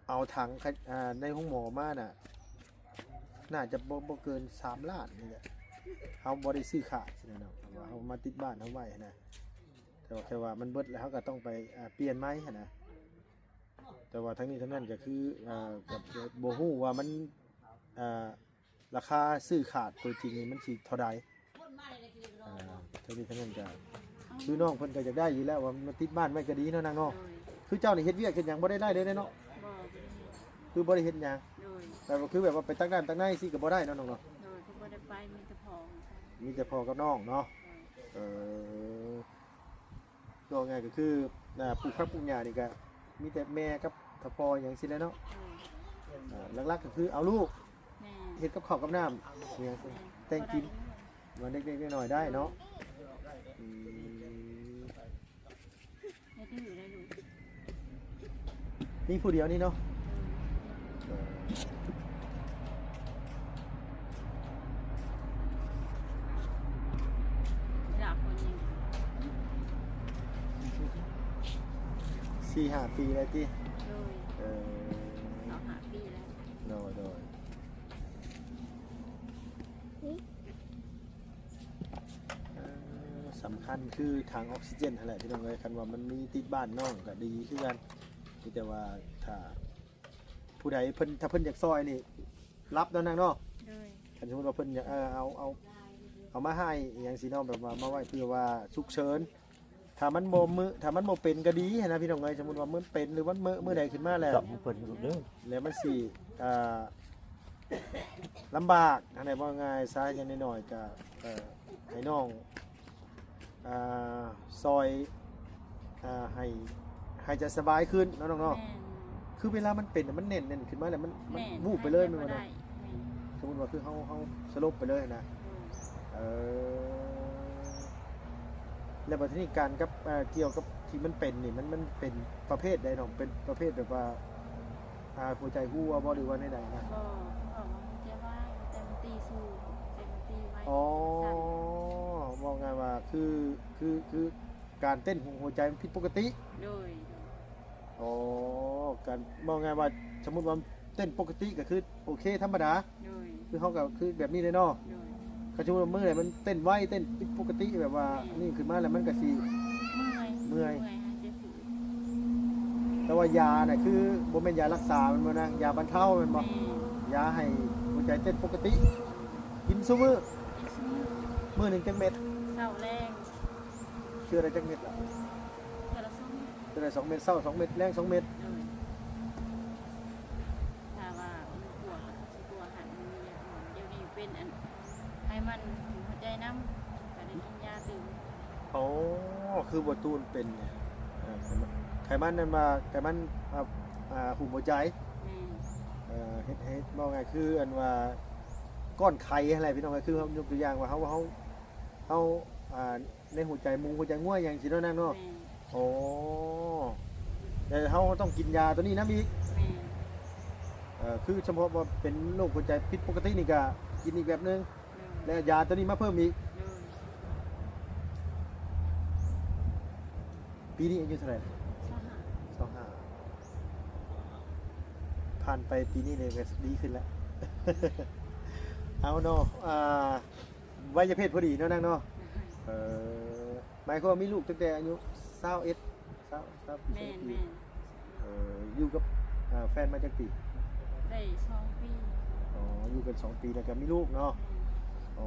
ເອົາຖັງ ຂະ ອ່າ ໃນໂຮງໝໍມານະ ໜ້າຈະບໍ່ ບໍ່ເກີນສາມລ້ານນີ້ແຫຼະ. ເຮົາບໍ່ໄດ້ຊື້ຂາຍຊີ້ນະເນາະ ເພາະວ່າເຮົາມາຕິດບ້ານເຮົາໄວ້ຫັ້ນນະ. ແຕ່ວ່າແຄ່ວ່າມັນເບິດແລ້ວ ເຮົາກໍຕ້ອງໄປ ອ່າ ປ່ຽນໃໝ່ຫັ້ນນະ. ແຕ່ວ່າທັງນີ້ທັງນັ້ນກໍຄື ເອີ ກໍບໍ່ຮູ້ວ່າມັນ ເອີ ລາຄາຊື້ຂາດຕົວຈິງນີ້ມັນຊິເທົ່າໃດ. ເອີ ທັງນີ້ທັງນັ້ນກໍຄືນ້ອງເພິ່ນກໍຢາກໄດ້ຢູ່ແລ້ວ ວ່າມາຕິດບ້ານໄວ້ກໍດີເນາະນາງເນາະ. ໂດຍ ຄືເຈົ້ານີ້ເຮັດວຽກເຮັດຫຍັງບໍ່ໄດ້ໄດ້ເດ້ເນາະ? ບໍ່ ບໍ່ໄດ້ເຮັດ. ຄືບໍ່ໄດ້ເຮັດຫຍັງ? ໂດຍ ແບບວ່າ ຄືແບບວ່າໄປຕັກນ້ຳຕັກໃນຊີ້ກໍບໍ່ໄດ້ເນາະນ້ອງເນາະ? ໂດຍ ກໍບໍ່ໄດ້ໄປ ມີແຕ່ພໍ່ ມີແຕ່ພໍ່ກັບນ້ອງເນາະ. ໂດຍ ເອີ ເວົ້າງ່າຍກໍຄື ອ່າ ປູກຜັກປູກຫຍ້ານີ້ກໍມີແຕ່ແມ່ກັບພໍ່ຫຍັງຊີ້ແຫຼະເນາະ. ໂດຍ ອ່າ ຫຼັກໆກໍຄືເອົາລູກ ແມ່ນ ເຮັດກັບເຂົ້າກັບນ້ຳຫຍັງ ແມ່ນ ແຕ່ງກິນ ບໍ່ໄດ້ ວ່າເລັກໆນ້ອຍໆໄດ້ເນາະ. ອືມ ເຮັດຢູ່ໄດ້ລູກ ມີຜູ້ດຽວນີ້ເນາະ. ເອີ ເວລາຄົນຍັງ ສີ່ຫ້າປີແລ້ວຕິ? ໂດຍ ເອີ ສອງຫ້າປີແລ້ວ. ໂດຍ ໂດຍ ເອີ ສຳຄັນຄືຖັງອອກຊີເຈນຫັ້ນແຫຼະພີ່ນ້ອງເອີຍ. ຄັນວ່າມັນມີຕິດບ້ານນ້ອງກໍດີຄືກັນ ມີແຕ່ວ່າຖ້າ ຜູ້ໃດເພິ່ນ ຖ້າເພິ່ນຢາກຊ່ອຍນີ້ ຮັບເນາະນາງເນາະ. ໂດຍ ຄັນສົມມຸດວ່າເພິ່ນຢາກ ເອີ ເອົາ ເອົາ ເອົາມາໃຫ້ອີ່ຫຍັງຊີ້ເນາະ ແບບວ່າມາໄວ້ເພື່ອວ່າສຸກເສີນ ຖ້າມັນບໍ່ມື້ ຖ້າມັນບໍ່ເປັນກໍດີຫັ້ນນະພີ່ນ້ອງເອີຍ. ສົມມຸດວ່າມັນເປັນ ຫຼືວ່າມື້ ມື້ໃດຂຶ້ນມາແລ້ວ ເພິ່ນເດີ ແລ້ວມັນຊິ ເອີ ລຳບາກຫັ້ນແຫຼະ ເວົ້າງ່າຍຊະ. ຢ່າງໜ້ອຍໆກໍ ເອີ ໃຫ້ນ້ອງ ອ່າ ຊ່ອຍ ອ່າ ໃຫ້ ໃຫ້ໃຈສະບາຍຂຶ້ນເນາະນ້ອງເນາະ. ແມ່ນ ຄືເວລາມັນເປັນ ມັນແໜ້ນໆຂຶ້ນມາແລ້ວ ມັນ ມັນ ແມ່ນ ວູບໄປເລີຍ ຫາຍໃຈ ແມ່ນບໍ່ ບໍ່ໄດ້ ເນາະ? ແມ່ນ ສົມມຸດວ່າຄືເຮົາ ເຮົາສະຫຼົບໄປເລີຍນະ. ໂດຍ ເອີ ແລ້ວບັດທີນີ້ການກັບ ເອີ ກ່ຽວກັບທີ່ມັນເປັນນີ້ ມັນ ມັນເປັນປະເພດໃດນ້ອງ? ເປັນປະເພດແບບວ່າ ອ່າ ຫົວໃຈຮົ່ວບໍ່ ຫຼືວ່າແນວໃດນະ? ບໍ່ ເຂົາບອກວ່າຫົວໃຈວາຍ ແຕ່ມັນຕີສູງ ແຕ່ມັນຕີໄວ. ອໍ ເວົ້າງ່າຍວ່າ ຄື ຄື ຄືການເຕັ້ນຂອງຫົວໃຈມັນຜິດປົກກະຕິ. ໂດຍ ອໍ ການ ເວົ້າງ່າຍວ່າ ສົມມຸດວ່າເຕັ້ນປົກກະຕິກໍຄືໂອເຄ ທຳມະດາ. ໂດຍ ຄືເຮົາກໍຄືແບບນີ້ເດ້ເນາະ. ໂດຍ ຄັນສົມມຸດວ່າມື້ໃດມັນເຕັ້ນໄວ ເຕັ້ນຜິດປົກກະຕິ ແບບວ່າ ແມ່ນ ອັນນີ້ຂຶ້ນມາແລ້ວ ມັນກໍຊິເມື່ອຍ ເມື່ອຍ ເມື່ອຍ ຫາຍໃຈ ແຕ່ວ່າຢານະ ຄືບໍ່ແມ່ນຢາລັກສາແມ່ນບໍ່ນາງ? ຢາບັນເທົາແມ່ນບໍ່? ແມ່ນ ຢາໃຫ້ຫົວໃຈເຕັ້ນປົກກະຕິ ກິນຊຸມື້? ກິນຊຸມື້. ມື້ໜຶ່ງຈັກເມັດ? ເຊົ້າແລງ. ເທື່ອລະຈັກເມັດລະ? ເທື່ອລະສອງເມັດ. ເທື່ອລະສອງເມັດ ເຊົ້າສອງເມັດ ແລງສອງເມັດ. ໂດຍ ຖ້າວ່າມັນກວດ ຊິກວດຫັ້ນ ມັນມີຢານອນ. ດຽວນີ້ເປັນອັນ ໄຂມັນຫົວໃຈນຳ ກໍໄດ້ກິນຢາຕື່ມ. ອໍ ຄືບໍ່ຕູນເປັນ ເອີ ໄຂມັນນັ້ນວ່າ ໄຂມັນ ອ່າ ຫຸ້ມຫົວໃຈ. ແມ່ນ ເອີ ເຮັດໃຫ້ ເວົ້າງ່າຍຄືອັນວ່າກ້ອນໄຂຫັ້ນແຫຼະພີ່ນ້ອງ. ກໍຄືເຮົາຍົກຕົວຢ່າງວ່າເຮົາ ເຮົາ ເຮົາ ອ່າ ໃນຫົວໃຈໝູ ຫົວໃຈງົວຫຍັງຊີ້ເນາະນາງເນາະ. ແມ່ນ ໂອ້ ແຕ່ເຮົາຕ້ອງກິນຢາຕົວນີ້ນຳອີກ. ແມ່ນ ເອີ ຄືສະເພາະວ່າເປັນໂລກຫົວໃຈຜິດປົກກະຕິນີ້ກະກິນອີກແບບໜຶ່ງ. ໂດຍ ແລະຢາຕົວນີ້ມາເພີ່ມອີກ. ໂດຍ ປີນີ້ອາຍຸເທົ່າໃດ? ຊາວຫ້າ. ຊາວຫ້າ. ຜ່ານໄປປີນີ້ນີ້ກໍດີຂຶ້ນແລ້ວ. ເອົາເນາະ ອ່າ ໄວຍະເພດພໍດີເນາະນາງເນາະ. ເອີ ໝາຍຄວາມວ່າມີລູກຕັ້ງແຕ່ອາຍຸຊາວເອັດ ຊາວ ຊາວປີ. ແມ່ນ ແມ່ນ. ເອີ ຢູ່ກັບ ເອີ ແຟນມາຈັກປີ? ໄດ້ສອງປີ. ອໍ ຢູ່ກັນສອງປີ ແລ້ວກໍມີລູກເນາະ. ແມ່ນ. ໂອ້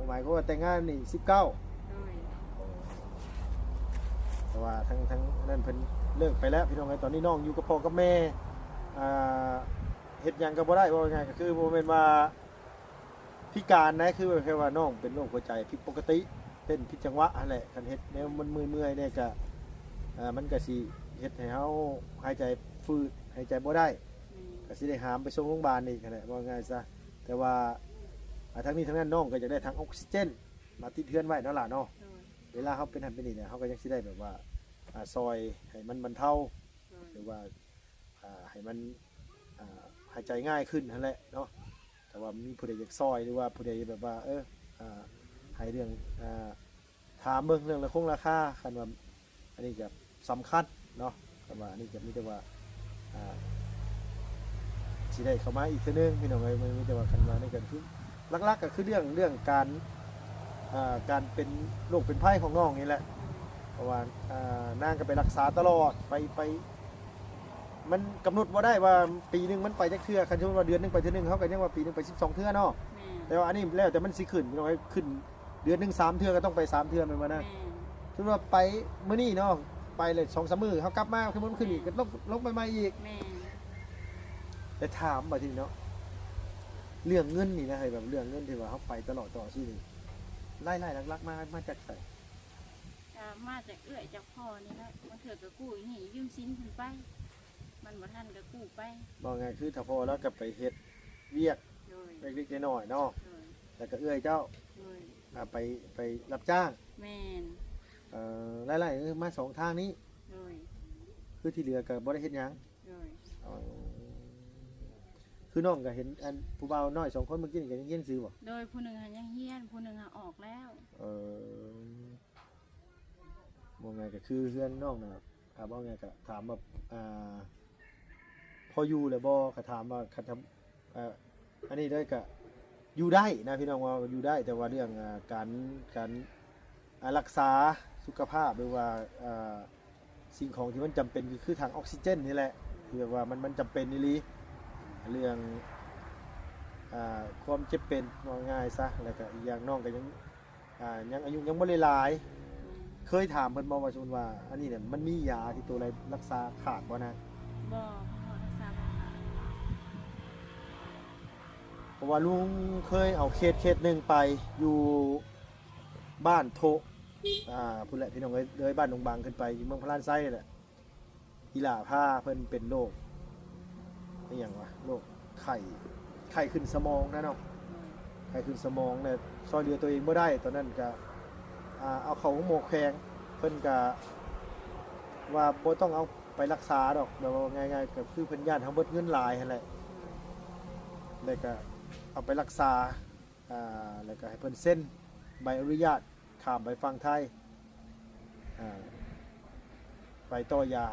ໝາຍຄວາມວ່າແຕ່ງງານນີ້ສິບເກົ້າ. ໂດຍ. ອໍ ເພາະວ່າທາງ ທາງນັ້ນເພິ່ນ ເລີກໄປແລ້ວພີ່ນ້ອງເອີຍ. ຕອນນີ້ນ້ອງຢູ່ກັບພໍ່ກັບແມ່ ອ່າ ເຮັດຫຍັງກໍບໍ່ໄດ້ ເວົ້າງ່າຍໆ ກໍຄືບໍ່ແມ່ນວ່າພິການໃດ ຄືແຄ່ວ່ານ້ອງເປັນໂລກຫົວໃຈຜິດປົກກະຕິ ເຕັ້ນຜິດຈັງຫວະຫັ້ນແຫຼະ. ຄັນເຮັດແນວມັນເມື່ອຍໆແດ່ກໍ ເອີ ມັນກໍຊິເຮັດໃຫ້ເຮົາຫາຍໃຈຝືດ ຫາຍໃຈບໍ່ໄດ້ ແມ່ນ ກໍຊິໄດ້ຫາມໄປສົ່ງໂຮງບານອີກຫັ້ນແຫຼະ ເວົ້າງ່າຍຊະ. ແຕ່ວ່າ ອ່າ ທັງນີ້ທັງນັ້ນ ນ້ອງກໍຢາກໄດ້ຖັງອົກຊີເຈນມາຕິດເຮືອນໄວ້ເນາະຫຼ້າເນາະ. ໂດຍ ເວລາເຮົາເປັນຫັ້ນເປັນນີ້ນະ ເຮົາກໍຍັງຊິໄດ້ແບບວ່າ ອ່າ ຊ່ອຍໃຫ້ມັນບັນເທົາ ໂດຍ ຫຼືວ່າ ອ່າ ໃຫ້ມັນ ອ່າ ຫາຍໃຈງ່າຍຂຶ້ນຫັ້ນແຫຼະເນາະ. ຖ້າວ່າມີຜູ້ໃດຢາກຊ່ອຍ ຫຼືວ່າຜູ້ໃດແບບວ່າ ເອີ ອ່າ ໃຫ້ເລື່ອງ ອ່າ ຖາມເບິ່ງເລື່ອງລາຄົງລາຄາ ຄັນວ່າອັນນີ້ກໍສຳຄັນເນາະ. ຄັນວ່າອັນນີ້ກໍມີແຕ່ວ່າ ອ່າ ຊິໄດ້ເຂົ້າມາອີກເທື່ອໜຶ່ງພີ່ນ້ອງເອີຍ. ມີແຕ່ວ່າຄັນວ່ານີ້ກໍຄື ຫຼັກໆກໍຄືເລື່ອງ ເລື່ອງການ ອ່າ ການເປັນໂລກເປັນໄພຂອງນ້ອງນີ້ແຫຼະ. ເພາະວ່າ ອ່າ ນາງກໍໄປລັກສາຕະຫຼອດ ໄປ ໄປ ມັນກຳນົດບໍ່ໄດ້ວ່າປີໜຶ່ງມັນໄປຈັກເທື່ອ. ຄັນສົມມຸດວ່າເດືອນໜຶ່ງໄປເທື່ອໜຶ່ງ ເຮົາກໍຍັງວ່າປີໜຶ່ງໄປສິບສອງເທື່ອເນາະ. ແມ່ນ ແຕ່ວ່າອັນນີ້ແລ້ວແຕ່ມັນຊິຂຶ້ນ ພີ່ນ້ອງເອີຍ ຂຶ້ນເດືອນໜຶ່ງສາມເທື່ອ ກໍຕ້ອງໄປສາມເທື່ອແມ່ນບໍ່ນະ? ແມ່ນ ສົມມຸດວ່າໄປມື້ນີ້ເນາະ ໄປແລ້ວສອງສາມມື້ ເຮົາກັບມາຄືມັນຂຶ້ນອີກ ແມ່ນ ກໍລົງ ລົງໄປໃໝ່ອີກ. ແມ່ນ ແຕ່ຖາມບາດທີນີ້ເນາະ ເລື່ອງເງິນນີ້ນະ ໃຫ້ແບບເລື່ອງເງິນທີ່ວ່າເຮົາໄປຕະຫຼອດຕະຫຼອດຊີ້ນີ້ ລາຍໄດ້ຫຼັກໆມາ ມາຈາກໃສ? ກໍມາຈາກເອື້ອຍຈາກພໍ່ນີ້ແຫຼະ ບາງເທື່ອກໍກູ້ໜີ້ຢືມສິນເພິ່ນໄປ ມັນບໍ່ທັນກໍກູ້ໄປ. ເວົ້າງ່າຍຄືຖ້າພໍ່ລາວກໍໄປເຮັດວຽກ ໂດຍ ເລັກໆນ້ອຍໆເນາະ. ໂດຍ ແລ້ວກໍເອື້ອຍເຈົ້າ ໂດຍ ອ່າ ໄປ ໄປຮັບຈ້າງ. ແມ່ນ ເອີ ລາຍໄດ້ມາສອງທາງນີ້. ໂດຍ ຄືທີ່ເຫຼືອກໍບໍ່ໄດ້ເຮັດຫຍັງ. ໂດຍ ອໍ ຄືນ້ອງກໍເຫັນອັນຜູ້ບ່າວນ້ອຍສອງຄົນເມື່ອກີ້ນີ້ກໍຍັງຮຽນໜັງສືບໍ່? ໂດຍ ຜູ້ໜຶ່ງຫັ້ນຍັງຮຽນ ຜູ້ໜຶ່ງຫັ້ນອອກແລ້ວ. ເອີ ເວົ້າງ່າຍກໍຄືເຮືອນນ້ອງນະ ອ່າ ເວົ້າງ່າຍກໍຖາມວ່າ ອ່າ ພໍຢູ່ແລ້ວບໍ່? ກໍຖາມວ່າຄັນທຳ ອ່າ ອັນນີ້ເລີຍກໍຢູ່ໄດ້ນະພີ່ນ້ອງ ວ່າຢູ່ໄດ້ ແຕ່ວ່າເລື່ອງ ອ່າ ການ ການ ອ່າ ລັກສາສຸຂະພາບ ຫຼືວ່າ ອ່າ ສິ່ງຂອງທີ່ມັນຈຳເປັນ ກໍຄືຖັງອອກຊີເຈນນີ້ແຫຼະ ຄືແບບວ່າມັນ ມັນຈຳເປັນອີ່ຫຼີ ເລື່ອງ ອ່າ ຄວາມເຈັບເປັນ ເວົ້າງ່າຍຊະ. ແລ້ວກໍອີກຢ່າງນ້ອງກໍຍັງ ອ່າ ຍັງອາຍຸຍັງບໍ່ໄດ້ຫຼາຍ. ເຄີຍຖາມເພິ່ນບໍ່ວ່າ ສົມມຸດວ່າອັນນີ້ນະ ມັນມີຢາທີ່ໂຕໃດລັກສາຂາດບໍ່ນະ? ບໍ່ ເພາະວ່າລັກສາບໍ່ຂາດ. ເພາະວ່າລຸງເຄີຍເອົາເຄສເຄສໜຶ່ງໄປຢູ່ບ້ານໂທະ ອ່າ ພຸ້ນແຫຼະພີ່ນ້ອງເອີຍ ເລີຍບ້ານດົງບັງຂຶ້ນໄປ ຢູ່ເມືອງພະລານໄຊນີ້ແຫຼະ. ອີ່ຫຼ້າພາເພິ່ນເປັນໂລກ ອີ່ຫຍັງວະ ໂລກໄຂ້ ໄຂ້ຂຶ້ນສະໝອງນະເນາະ ໄຂ້ຂຶ້ນສະໝອງ ແລ້ວຊ່ອຍເຫຼືອຕົວເອງບໍ່ໄດ້. ຕອນນັ້ນກະ ອ່າ ເອົາເຂົ້າໂຮງໝໍແຂວງ ເພິ່ນກະວ່າບໍ່ຕ້ອງເອົາໄປລັກສາດອກ ແບບວ່າງ່າຍໆ ກໍຄືເພິ່ນຢ້ານເຮົາເບິດເງິນຫຼາຍຫັ້ນແຫຼະ ແລ້ວກະເອົາໄປລັກສາ ອ່າ ແລ້ວກະໃຫ້ເພິ່ນເຊັນໃບອະນຸຍາດ ຂ້າມໄປຝັ່ງໄທ ອ່າ ໄປຕໍ່ຢາ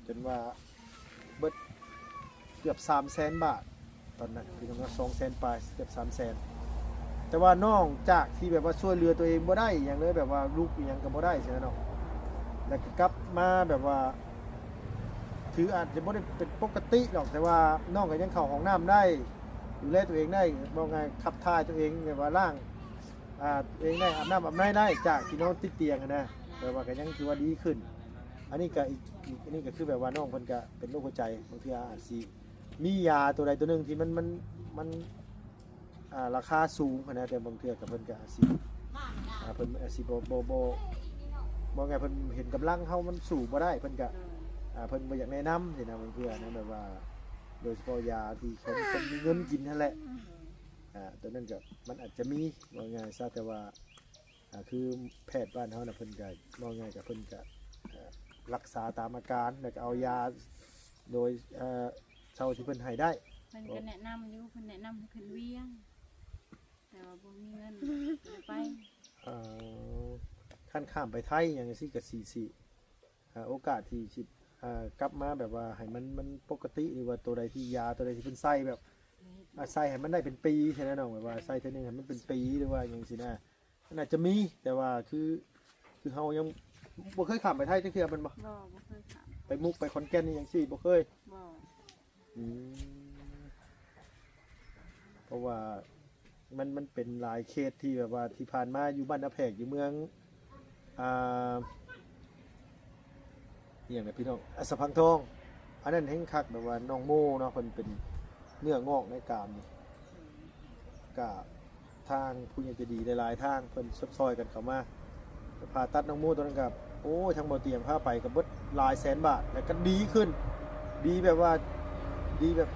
ຈົນວ່າເບິດເກືອບສາມແສນບາດ ຕອນນັ້ນ ຄືປະມານສອງແສນປາຍ ເກືອບສາມແສນ. ແຕ່ວ່ານອກຈາກທີ່ແບບວ່າຊ່ວຍເຫຼືອຕົວເອງບໍ່ໄດ້ອີ່ຫຍັງເລີຍ ແບບວ່າລຸກອີ່ຫຍັງກໍບໍ່ໄດ້ຊີ້ນະເນາະ ແລ້ວກໍກັບມາແບບວ່າ ຖືອາດຈະບໍ່ໄດ້ເປັນປົກກະຕິດອກ ແຕ່ວ່ານ້ອງກໍຍັງເຂົ້າຫ້ອງນ້ຳໄດ້ ດູແລຕົວເອງໄດ້ ເວົ້າງ່າຍຂັບຖ່າຍຕົວເອງ ແບບວ່າລ້າງ ອ່າ ຕົວເອງໄດ້ ອາບນ້ຳອາບໃນໄດ້ ຈາກທີ່ນອນຕິດຕຽງຫັ້ນນະ ແບບວ່າກໍຍັງຖືວ່າດີຂຶ້ນ. ອັນນີ້ກໍອີກ ອີກ ອັນນີ້ກໍຄືແບບວ່ານ້ອງເພິ່ນກໍເປັນໂລກຫົວໃຈ ບາງເທື່ອອາດຊິມີຢາຕົວໃດຕົວໜຶ່ງທີ່ມັນ ມັນ ມັນ ອ່າ ລາຄາສູງຫັ້ນນະ ແຕ່ບາງເທື່ອກໍເພິ່ນກໍອາດຊິ ອ່າ ເພິ່ນອາດຊິບໍ່ ບໍ່ ບໍ່ ບໍ່ ເວົ້າງ່າຍເພິ່ນເຫັນກຳລັງເຮົາມັນສູ້ບໍ່ໄດ້ ເພິ່ນກໍ ອ່າ ເພິ່ນບໍ່ຢາກແນະນຳຊີ້ນະ ບາງເທື່ອນະ ແບບວ່າໂດຍສະເພາະຢາທີ່ຄົນ ຄົນມີເງິນກິນຫັ້ນແຫຼະ ອ່າ ຕົວນັ້ນກໍມັນອາດຈະມີ ເວົ້າງ່າຍຊະ ແຕ່ວ່າ ອ່າ ຄືແພດບ້ານເຮົານະ ເພິ່ນກະ ເວົ້າງ່າຍກະເພິ່ນກະ ເອີ ລັກສາຕາມອາການ ແລ້ວກະເອົາຢາໂດຍ ເອີ ເທົ່າທີ່ເພິ່ນໃຫ້ໄດ້. ເພິ່ນກະແນະນຳຢູ່ ເພິ່ນແນະນຳໃຫ້ຂຶ້ນວຽງ ແຕ່ວ່າບໍ່ມີເງິນ ກໍໄປ. ເອີ ຄັນຂ້າມໄປໄທຫຍັງຈັ່ງຊີ້ກະຊິ ຊິ ອ່າ ໂອກາດທີ່ຊິ ອ່າ ກັບມາແບບວ່າໃຫ້ມັນ ມັນປົກກະຕິ ຫຼືວ່າໂຕໃດທີ່ ຢາໂຕໃດທີ່ເພິ່ນໃສ່ແບບ ອ່າ ໃສ່ໃຫ້ມັນໄດ້ເປັນປີຊີ້ນະນ້ອງ ແບບວ່າໃສ່ເທື່ອໜຶ່ງໃຫ້ມັນເປັນປີ ຫຼືວ່າຫຍັງຊີ້ນະ ມັນອາດຈະມີ ແຕ່ວ່າຄື ຄືເຮົາຍັງບໍ່ເຄີຍຂ້າມໄປໄທຈັກເທື່ອແມ່ນບໍ່? ບໍ່ ບໍ່ເຄີຍຂ້າມ. ໄປມຸກໄປຂອນແກ່ນອີ່ຫຍັງຊີ້ບໍ່ເຄີຍ? ບໍ່. ອືມ ເພາະວ່າ ມັນ ມັນເປັນຫຼາຍເຄສທີ່ແບບວ່າທີ່ຜ່ານມາຢູ່ບ້ານນາແພກ ຢູ່ເມືອງ ອ່າ ອີ ອີ່ຫຍັງນະພີ່ນ້ອງ ອາ ສະພັງທອງ ອັນນັ້ນແຮ່ງຄັກ ແບບວ່ານ້ອງໂມເນາະ ເພິ່ນເປັນເນື້ອງອກໃນກາມນີ້ ກະທາງຜູ້ໃຫຍ່ໃຈດີຫຼາຍໆ ທາງເພິ່ນຊົດຊ່ອຍກັນເຂົ້າມາ ໄປຜ່າຕັດນ້ອງໂມຕອນນັ້ນກະ ໂອ້ຍ ທາງບໍ່ຕຽງພາໄປກະເບິດຫຼາຍແສນບາດ ແລ້ວກະດີຂຶ້ນ ດີແບບວ່າ ດີແບບ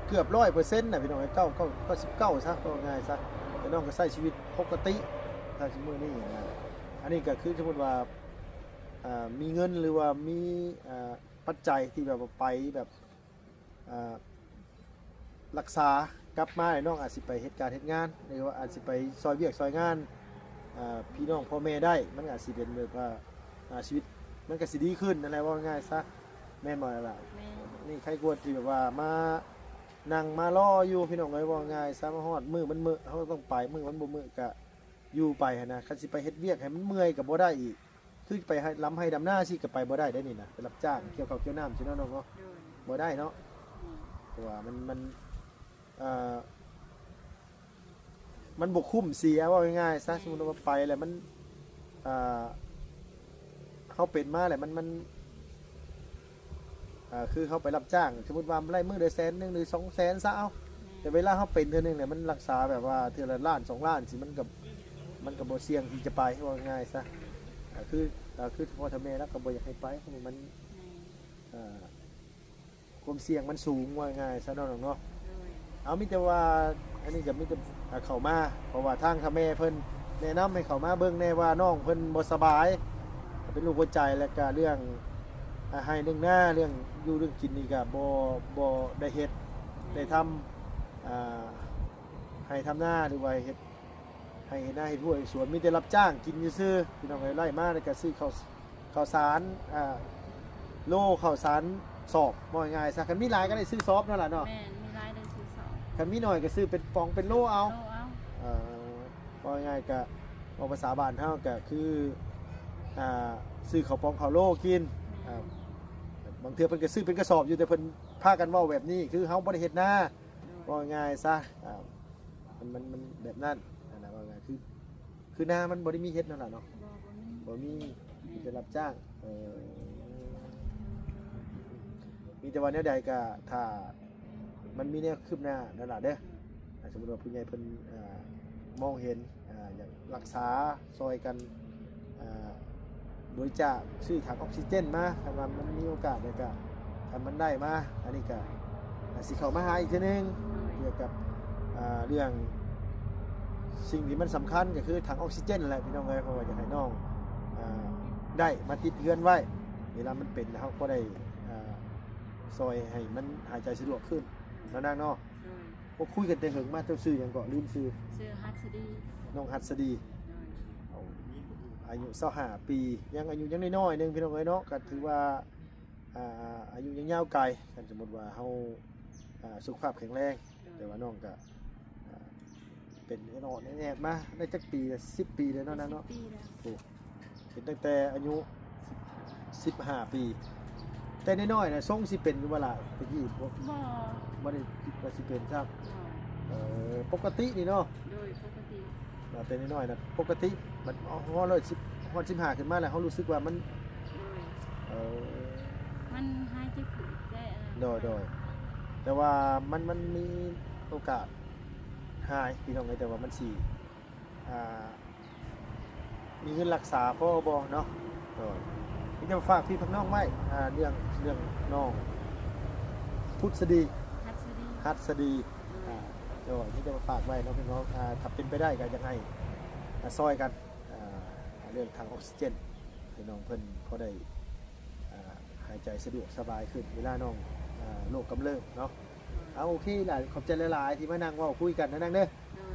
ເກືອບຮ້ອຍເປີເຊັນນະພີ່ນ້ອງເອີຍ ເກົ້າ ເກົ້າ ເກົ້າສິບເກົ້າຊະ ເວົ້າງ່າຍຊະ ແຕ່ນ້ອງກະໃຊ້ຊີວິດປົກກະຕິ ຖ້າຊຸມື້ນີ້ນະ ອັນນີ້ກະຄືສົມມຸດວ່າ ອ່າ ມີເງິນ ຫຼືວ່າມີ ອ່າ ປັດໄຈທີ່ແບບວ່າໄປແບບ ອ່າ ລັກສາກັບມາ ນ້ອງອາດຊິໄປເຮັດການເຮັດງານ ຫຼືວ່າອາດຊິໄປຊ່ອຍວຽກຊ່ອຍງານ ອ່າ ພີ່ນ້ອງພໍ່ແມ່ໄດ້ ມັນອາດຊິເປັນແບບວ່າ ອ່າ ຊີວິດມັນກະຊິດີຂຶ້ນນັ້ນແຫຼະ ເວົ້າງ່າຍຊະ ແມ່ນບໍ່ລະ? ແມ່ນ. ນີ້ໃຄກວ່າທີ່ແບບວ່າມານັ່ງມາລໍຢູ່ ພີ່ນ້ອງເອີຍ ເວົ້າງ່າຍຊະ ມາຮອດມື້ມັນມື້ ເຮົາຕ້ອງໄປ ມື້ມັນບໍ່ມື້ກະຢູ່ໄປຫັ້ນນະ ຄັນຊິໄປເຮັດວຽກໃຫ້ມັນເມື່ອຍກະບໍ່ໄດ້ອີກ ຄືໄປໃຫ້ ດຳໄຮ່ດຳນາຊີ້ກະໄປບໍ່ໄດ້ເດ້ນີ້ນະ ໄປຮັບຈ້າງ ໂດຍ ກ່ຽວເຂົ້າກ່ຽວນ້ຳຊີ້ເນາະນ້ອງເນາະ ໂດຍ ບໍ່ໄດ້ເນາະ ອືມ ເພາະວ່າມັນ ມັນ ເອີ ມັນບໍ່ຄຸ້ມເສຍ ເວົ້າງ່າຍໆຊະ ແມ່ນ ສົມມຸດວ່າໄປແລ້ວມັນ ເອີ ເຮົາເປັນມາແລ້ວມັນ ມັນ ເອີ ຄືເຮົາໄປຮັບຈ້າງ ສົມມຸດວ່າໄດ້ມື້ລະແສນໜຶ່ງ ຫຼື ສອງແສນຊະເອົາ ແມ່ນ ແຕ່ເວລາເຮົາເປັນເທື່ອໜຶ່ງແຫຼະ ມັນລັກສາແບບວ່າເທື່ອລະລ້ານສອງລ້ານຊີ້ ມັນກະ ມັນກະບໍ່ສ່ຽງທີ່ຈະໄປ ເວົ້າງ່າຍຊະ ອືມ ເອີ ຄື ເອີ ຄືພໍ່ທຳແມ່ລາວກະບໍ່ຢາກໃຫ້ໄປ ເພາະວ່າມັນ ແມ່ນ ເອີ ຄວາມສ່ຽງມັນສູງ ເວົ້າງ່າຍຊະເນາະນ້ອງເນາະ ໂດຍ ເອົາ ມີແຕ່ວ່າ ອັນນີ້ກະມີແຕ່ ເຂົ້າມາ ເພາະວ່າທາງທຳແມ່ເພິ່ນແນະນຳໃຫ້ເຂົ້າມາເບິ່ງແດ່ວ່ານ້ອງເພິ່ນບໍ່ສະບາຍ ເປັນໂລກຫົວໃຈ ແລ້ວກະເລື່ອງ ອ່າ ໄຮ່ເລື່ອງນາ ເລື່ອງຢູ່ເລື່ອງກິນນີ້ກະບໍ່ ບໍ່ໄດ້ເຮັດ ແມ່ນ ໄດ້ທຳ ອ່າ ໄຮ່ທຳນາ ຫຼືວ່າເຮັດໄຮ່ເຮັດນາເຮັດຮົ້ວເຮັດສວນ ມີແຕ່ຮັບຈ້າງກິນຊື່ໆ ພີ່ນ້ອງເອີຍ ໄລ່ມາແລ້ວກະຊື້ເຂົ້າ ເຂົ້າສານ ອ່າ ໂລ ເຂົ້າສານສອບ ເວົ້າງ່າຍໆຊະ ຄັນມີຫຼາຍກະໄດ້ຊື້ສອບນັ້ນລະເນາະ ແມ່ນ ມີຫຼາຍໄດ້ຊື້ສອບ ຄັນມີໜ້ອຍກະຊື້ເປັນປ໋ອງເປັນໂລເອົາ ໂລເອົາ ເອີ ເວົ້າງ່າຍໆກະ ເວົ້າພາສາບ້ານເຮົາກະຄື ອ່າ ຊື້ເຂົ້າປ໋ອງເຂົ້າໂລກິນ ແມ່ນ ອ່າ ບາງເທື່ອເພິ່ນກະຊື້ເປັນກະສອບຢູ່ ແຕ່ເພິ່ນພາກັນເວົ້າແບບນີ້ ຄືເຮົາບໍ່ໄດ້ເຮັດນາ ໂດຍ ເວົ້າງ່າຍໆຊະ ອ່າ ມັນ ມັນ ມັນແບບນັ້ນ ອັນນັ້ນເວົ້າງ່າຍ ຄື ຄືນາມັນບໍ່ໄດ້ມີເຮັດນັ້ນລະເນາະ ບໍ່ ບໍ່ມີ ບໍ່ມີ ແມ່ນ ມີແຕ່ຮັບຈ້າງ ເອີ ມີແຕ່ວ່າແນວໃດກະຖ້າມັນມີແນວຄືບໜ້ານັ້ນລະເດີ ອືມ ອ່າ ສົມມຸດວ່າຜູ້ໃຫຍ່ເພິ່ນ ອ່າ ມອງເຫັນ ອ່າ ຢາກລັກສາຊ່ອຍກັນ ອ່າ ບໍລິຈາກຊື້ຖັງອອກຊີເຈນມາ ຄັນວ່າມັນມີໂອກາດແລ້ວກະ ຄັນມັນໄດ້ມາ ອັນນີ້ກະອາດຊິເຂົ້າມາຫາອີກເທື່ອໜຶ່ງ ໂດຍ ກ່ຽວກັບ ອ່າ ເລື່ອງສິ່ງທີ່ມັນສຳຄັນກະຄືຖັງອອກຊີເຈນແຫຼະພີ່ນ້ອງເອີຍ ເພາະວ່າຢາກໃຫ້ນ້ອງ ອ່າ ໄດ້ມາຕິດເຮືອນໄວ້ ເວລາມັນເປັນແລ້ວເຮົາກໍໄດ້ ອ່າ ຊ່ອຍໃຫ້ມັນຫາຍໃຈສະດວກຂຶ້ນເນາະນາງເນາະ ໂດຍ ໂອ້ ຄຸຍກັນແຕ່ເຫິງມາ ເຈົ້າຊື່ຫຍັງເກາະ? ລືມຊື່. ຊື່ຫັດສະດີ. ນ້ອງຫັດສະດີ. ໂດຍ. ເອົາ ອາຍຸຊາວຫ້າປີ ຍັງອາຍຸຍັງນ້ອຍໆໜຶ່ງ ພີ່ນ້ອງເອີຍເນາະ ກໍຖືວ່າ ອ່າ ອາຍຸຍັງຍາວໄກ ຄັນສົມມຸດວ່າເຮົາ ອ່າ ສຸຂະພາບແຂງແຮງ. ໂດຍ. ແຕ່ວ່ານ້ອງກໍ ອ່າ ເປັນອອດໆແອດໆມາໄດ້ຈັກປີລະ? ສິບປີແລ້ວເນາະນາງເນາະ. ສິບປີແລ້ວ. ໂອ້. ເປັນຕັ້ງແຕ່ອາຍຸສິບຫ້າປີ ແຕ່ນ້ອຍໆນະ ຊົງຊິເປັນຢູ່ບໍ່ລະ ແຕ່ກີ້ບໍ່ ບໍ່ ບໍ່ໄດ້ຄິດວ່າຊິເປັນຊ້ຳ. ບໍ່. ເອີ ປົກກະຕິນີ້ເນາະ. ໂດຍ ປົກກະຕິ. ວ່າແຕ່ນ້ອຍໆນະປົກກະຕິ ບັດຮອດຮ້ອຍສິບ ຮອດສິບຫ້າຂຶ້ນມາແລ້ວ ເຮົາຮູ້ສຶກວ່າມັນ ໂດຍ ເອີ ມັນຫາຍເຈັບແຕ່ ໂດຍໆ ແຕ່ວ່າມັນ ມັນມີໂອກາດຫາຍ ພີ່ນ້ອງເອີຍ ແຕ່ວ່າມັນຊິ ອ່າ ມີເງິນຮັກສາພໍບໍ່ເນາະ? ໂດຍ. ມີແຕ່ວ່າຝາກພີ່ຝາກນ້ອງໄວ້ ອ່າ ເລື່ອງ ເລື່ອງນ້ອງພຸດສະດີ ຫັດສະດີ ຫັດສະດີ. ໂດຍ. ອ່າ ໂດຍ. ມີແຕ່ວ່າຝາກໄວ້ເນາະພີ່ນ້ອງ. ອ່າ ຖ້າເປັນໄປໄດ້ກໍຢາກໃຫ້ ອ່າ ຊ່ອຍກັນ ອ່າ ເລື່ອງຖັງອອກຊີເຈນ ໃຫ້ນ້ອງເພິ່ນພໍໄດ້ ອ່າ ຫາຍໃຈສະດວກສະບາຍຂຶ້ນ ເວລານ້ອງ ອ່າ ໂລກກຳເລີບເນາະ. ເອົາ ໂອເຄຫຼາຍ ຂອບໃຈຫຼາຍໆ ທີ່ມານັ່ງເວົ້າຄຸຍກັນນະນາງເດີ. ໂດຍ.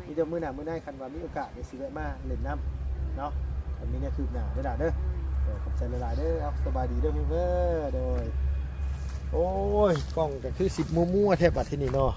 ມີແຕ່ມື້ໜ້າມື້ໃນ ຄັນວ່າມີໂອກາດ ດຽວຊິແວະມາຫຼິ້ນນຳເນາະ ຄັນມີແນວຄືບໜ້າເດີລະເດີ. ໂດຍ. ໂດຍ ຂອບໃຈຫຼາຍໆເດີ. ເອົາ ສະບາຍດີເດີເພິ່ນເດີ. ໂດຍ. ໂອ້ຍ ກ້ອງກໍຄືຊິມົວໆແທ້ບັດທີນີ້ເນາະ.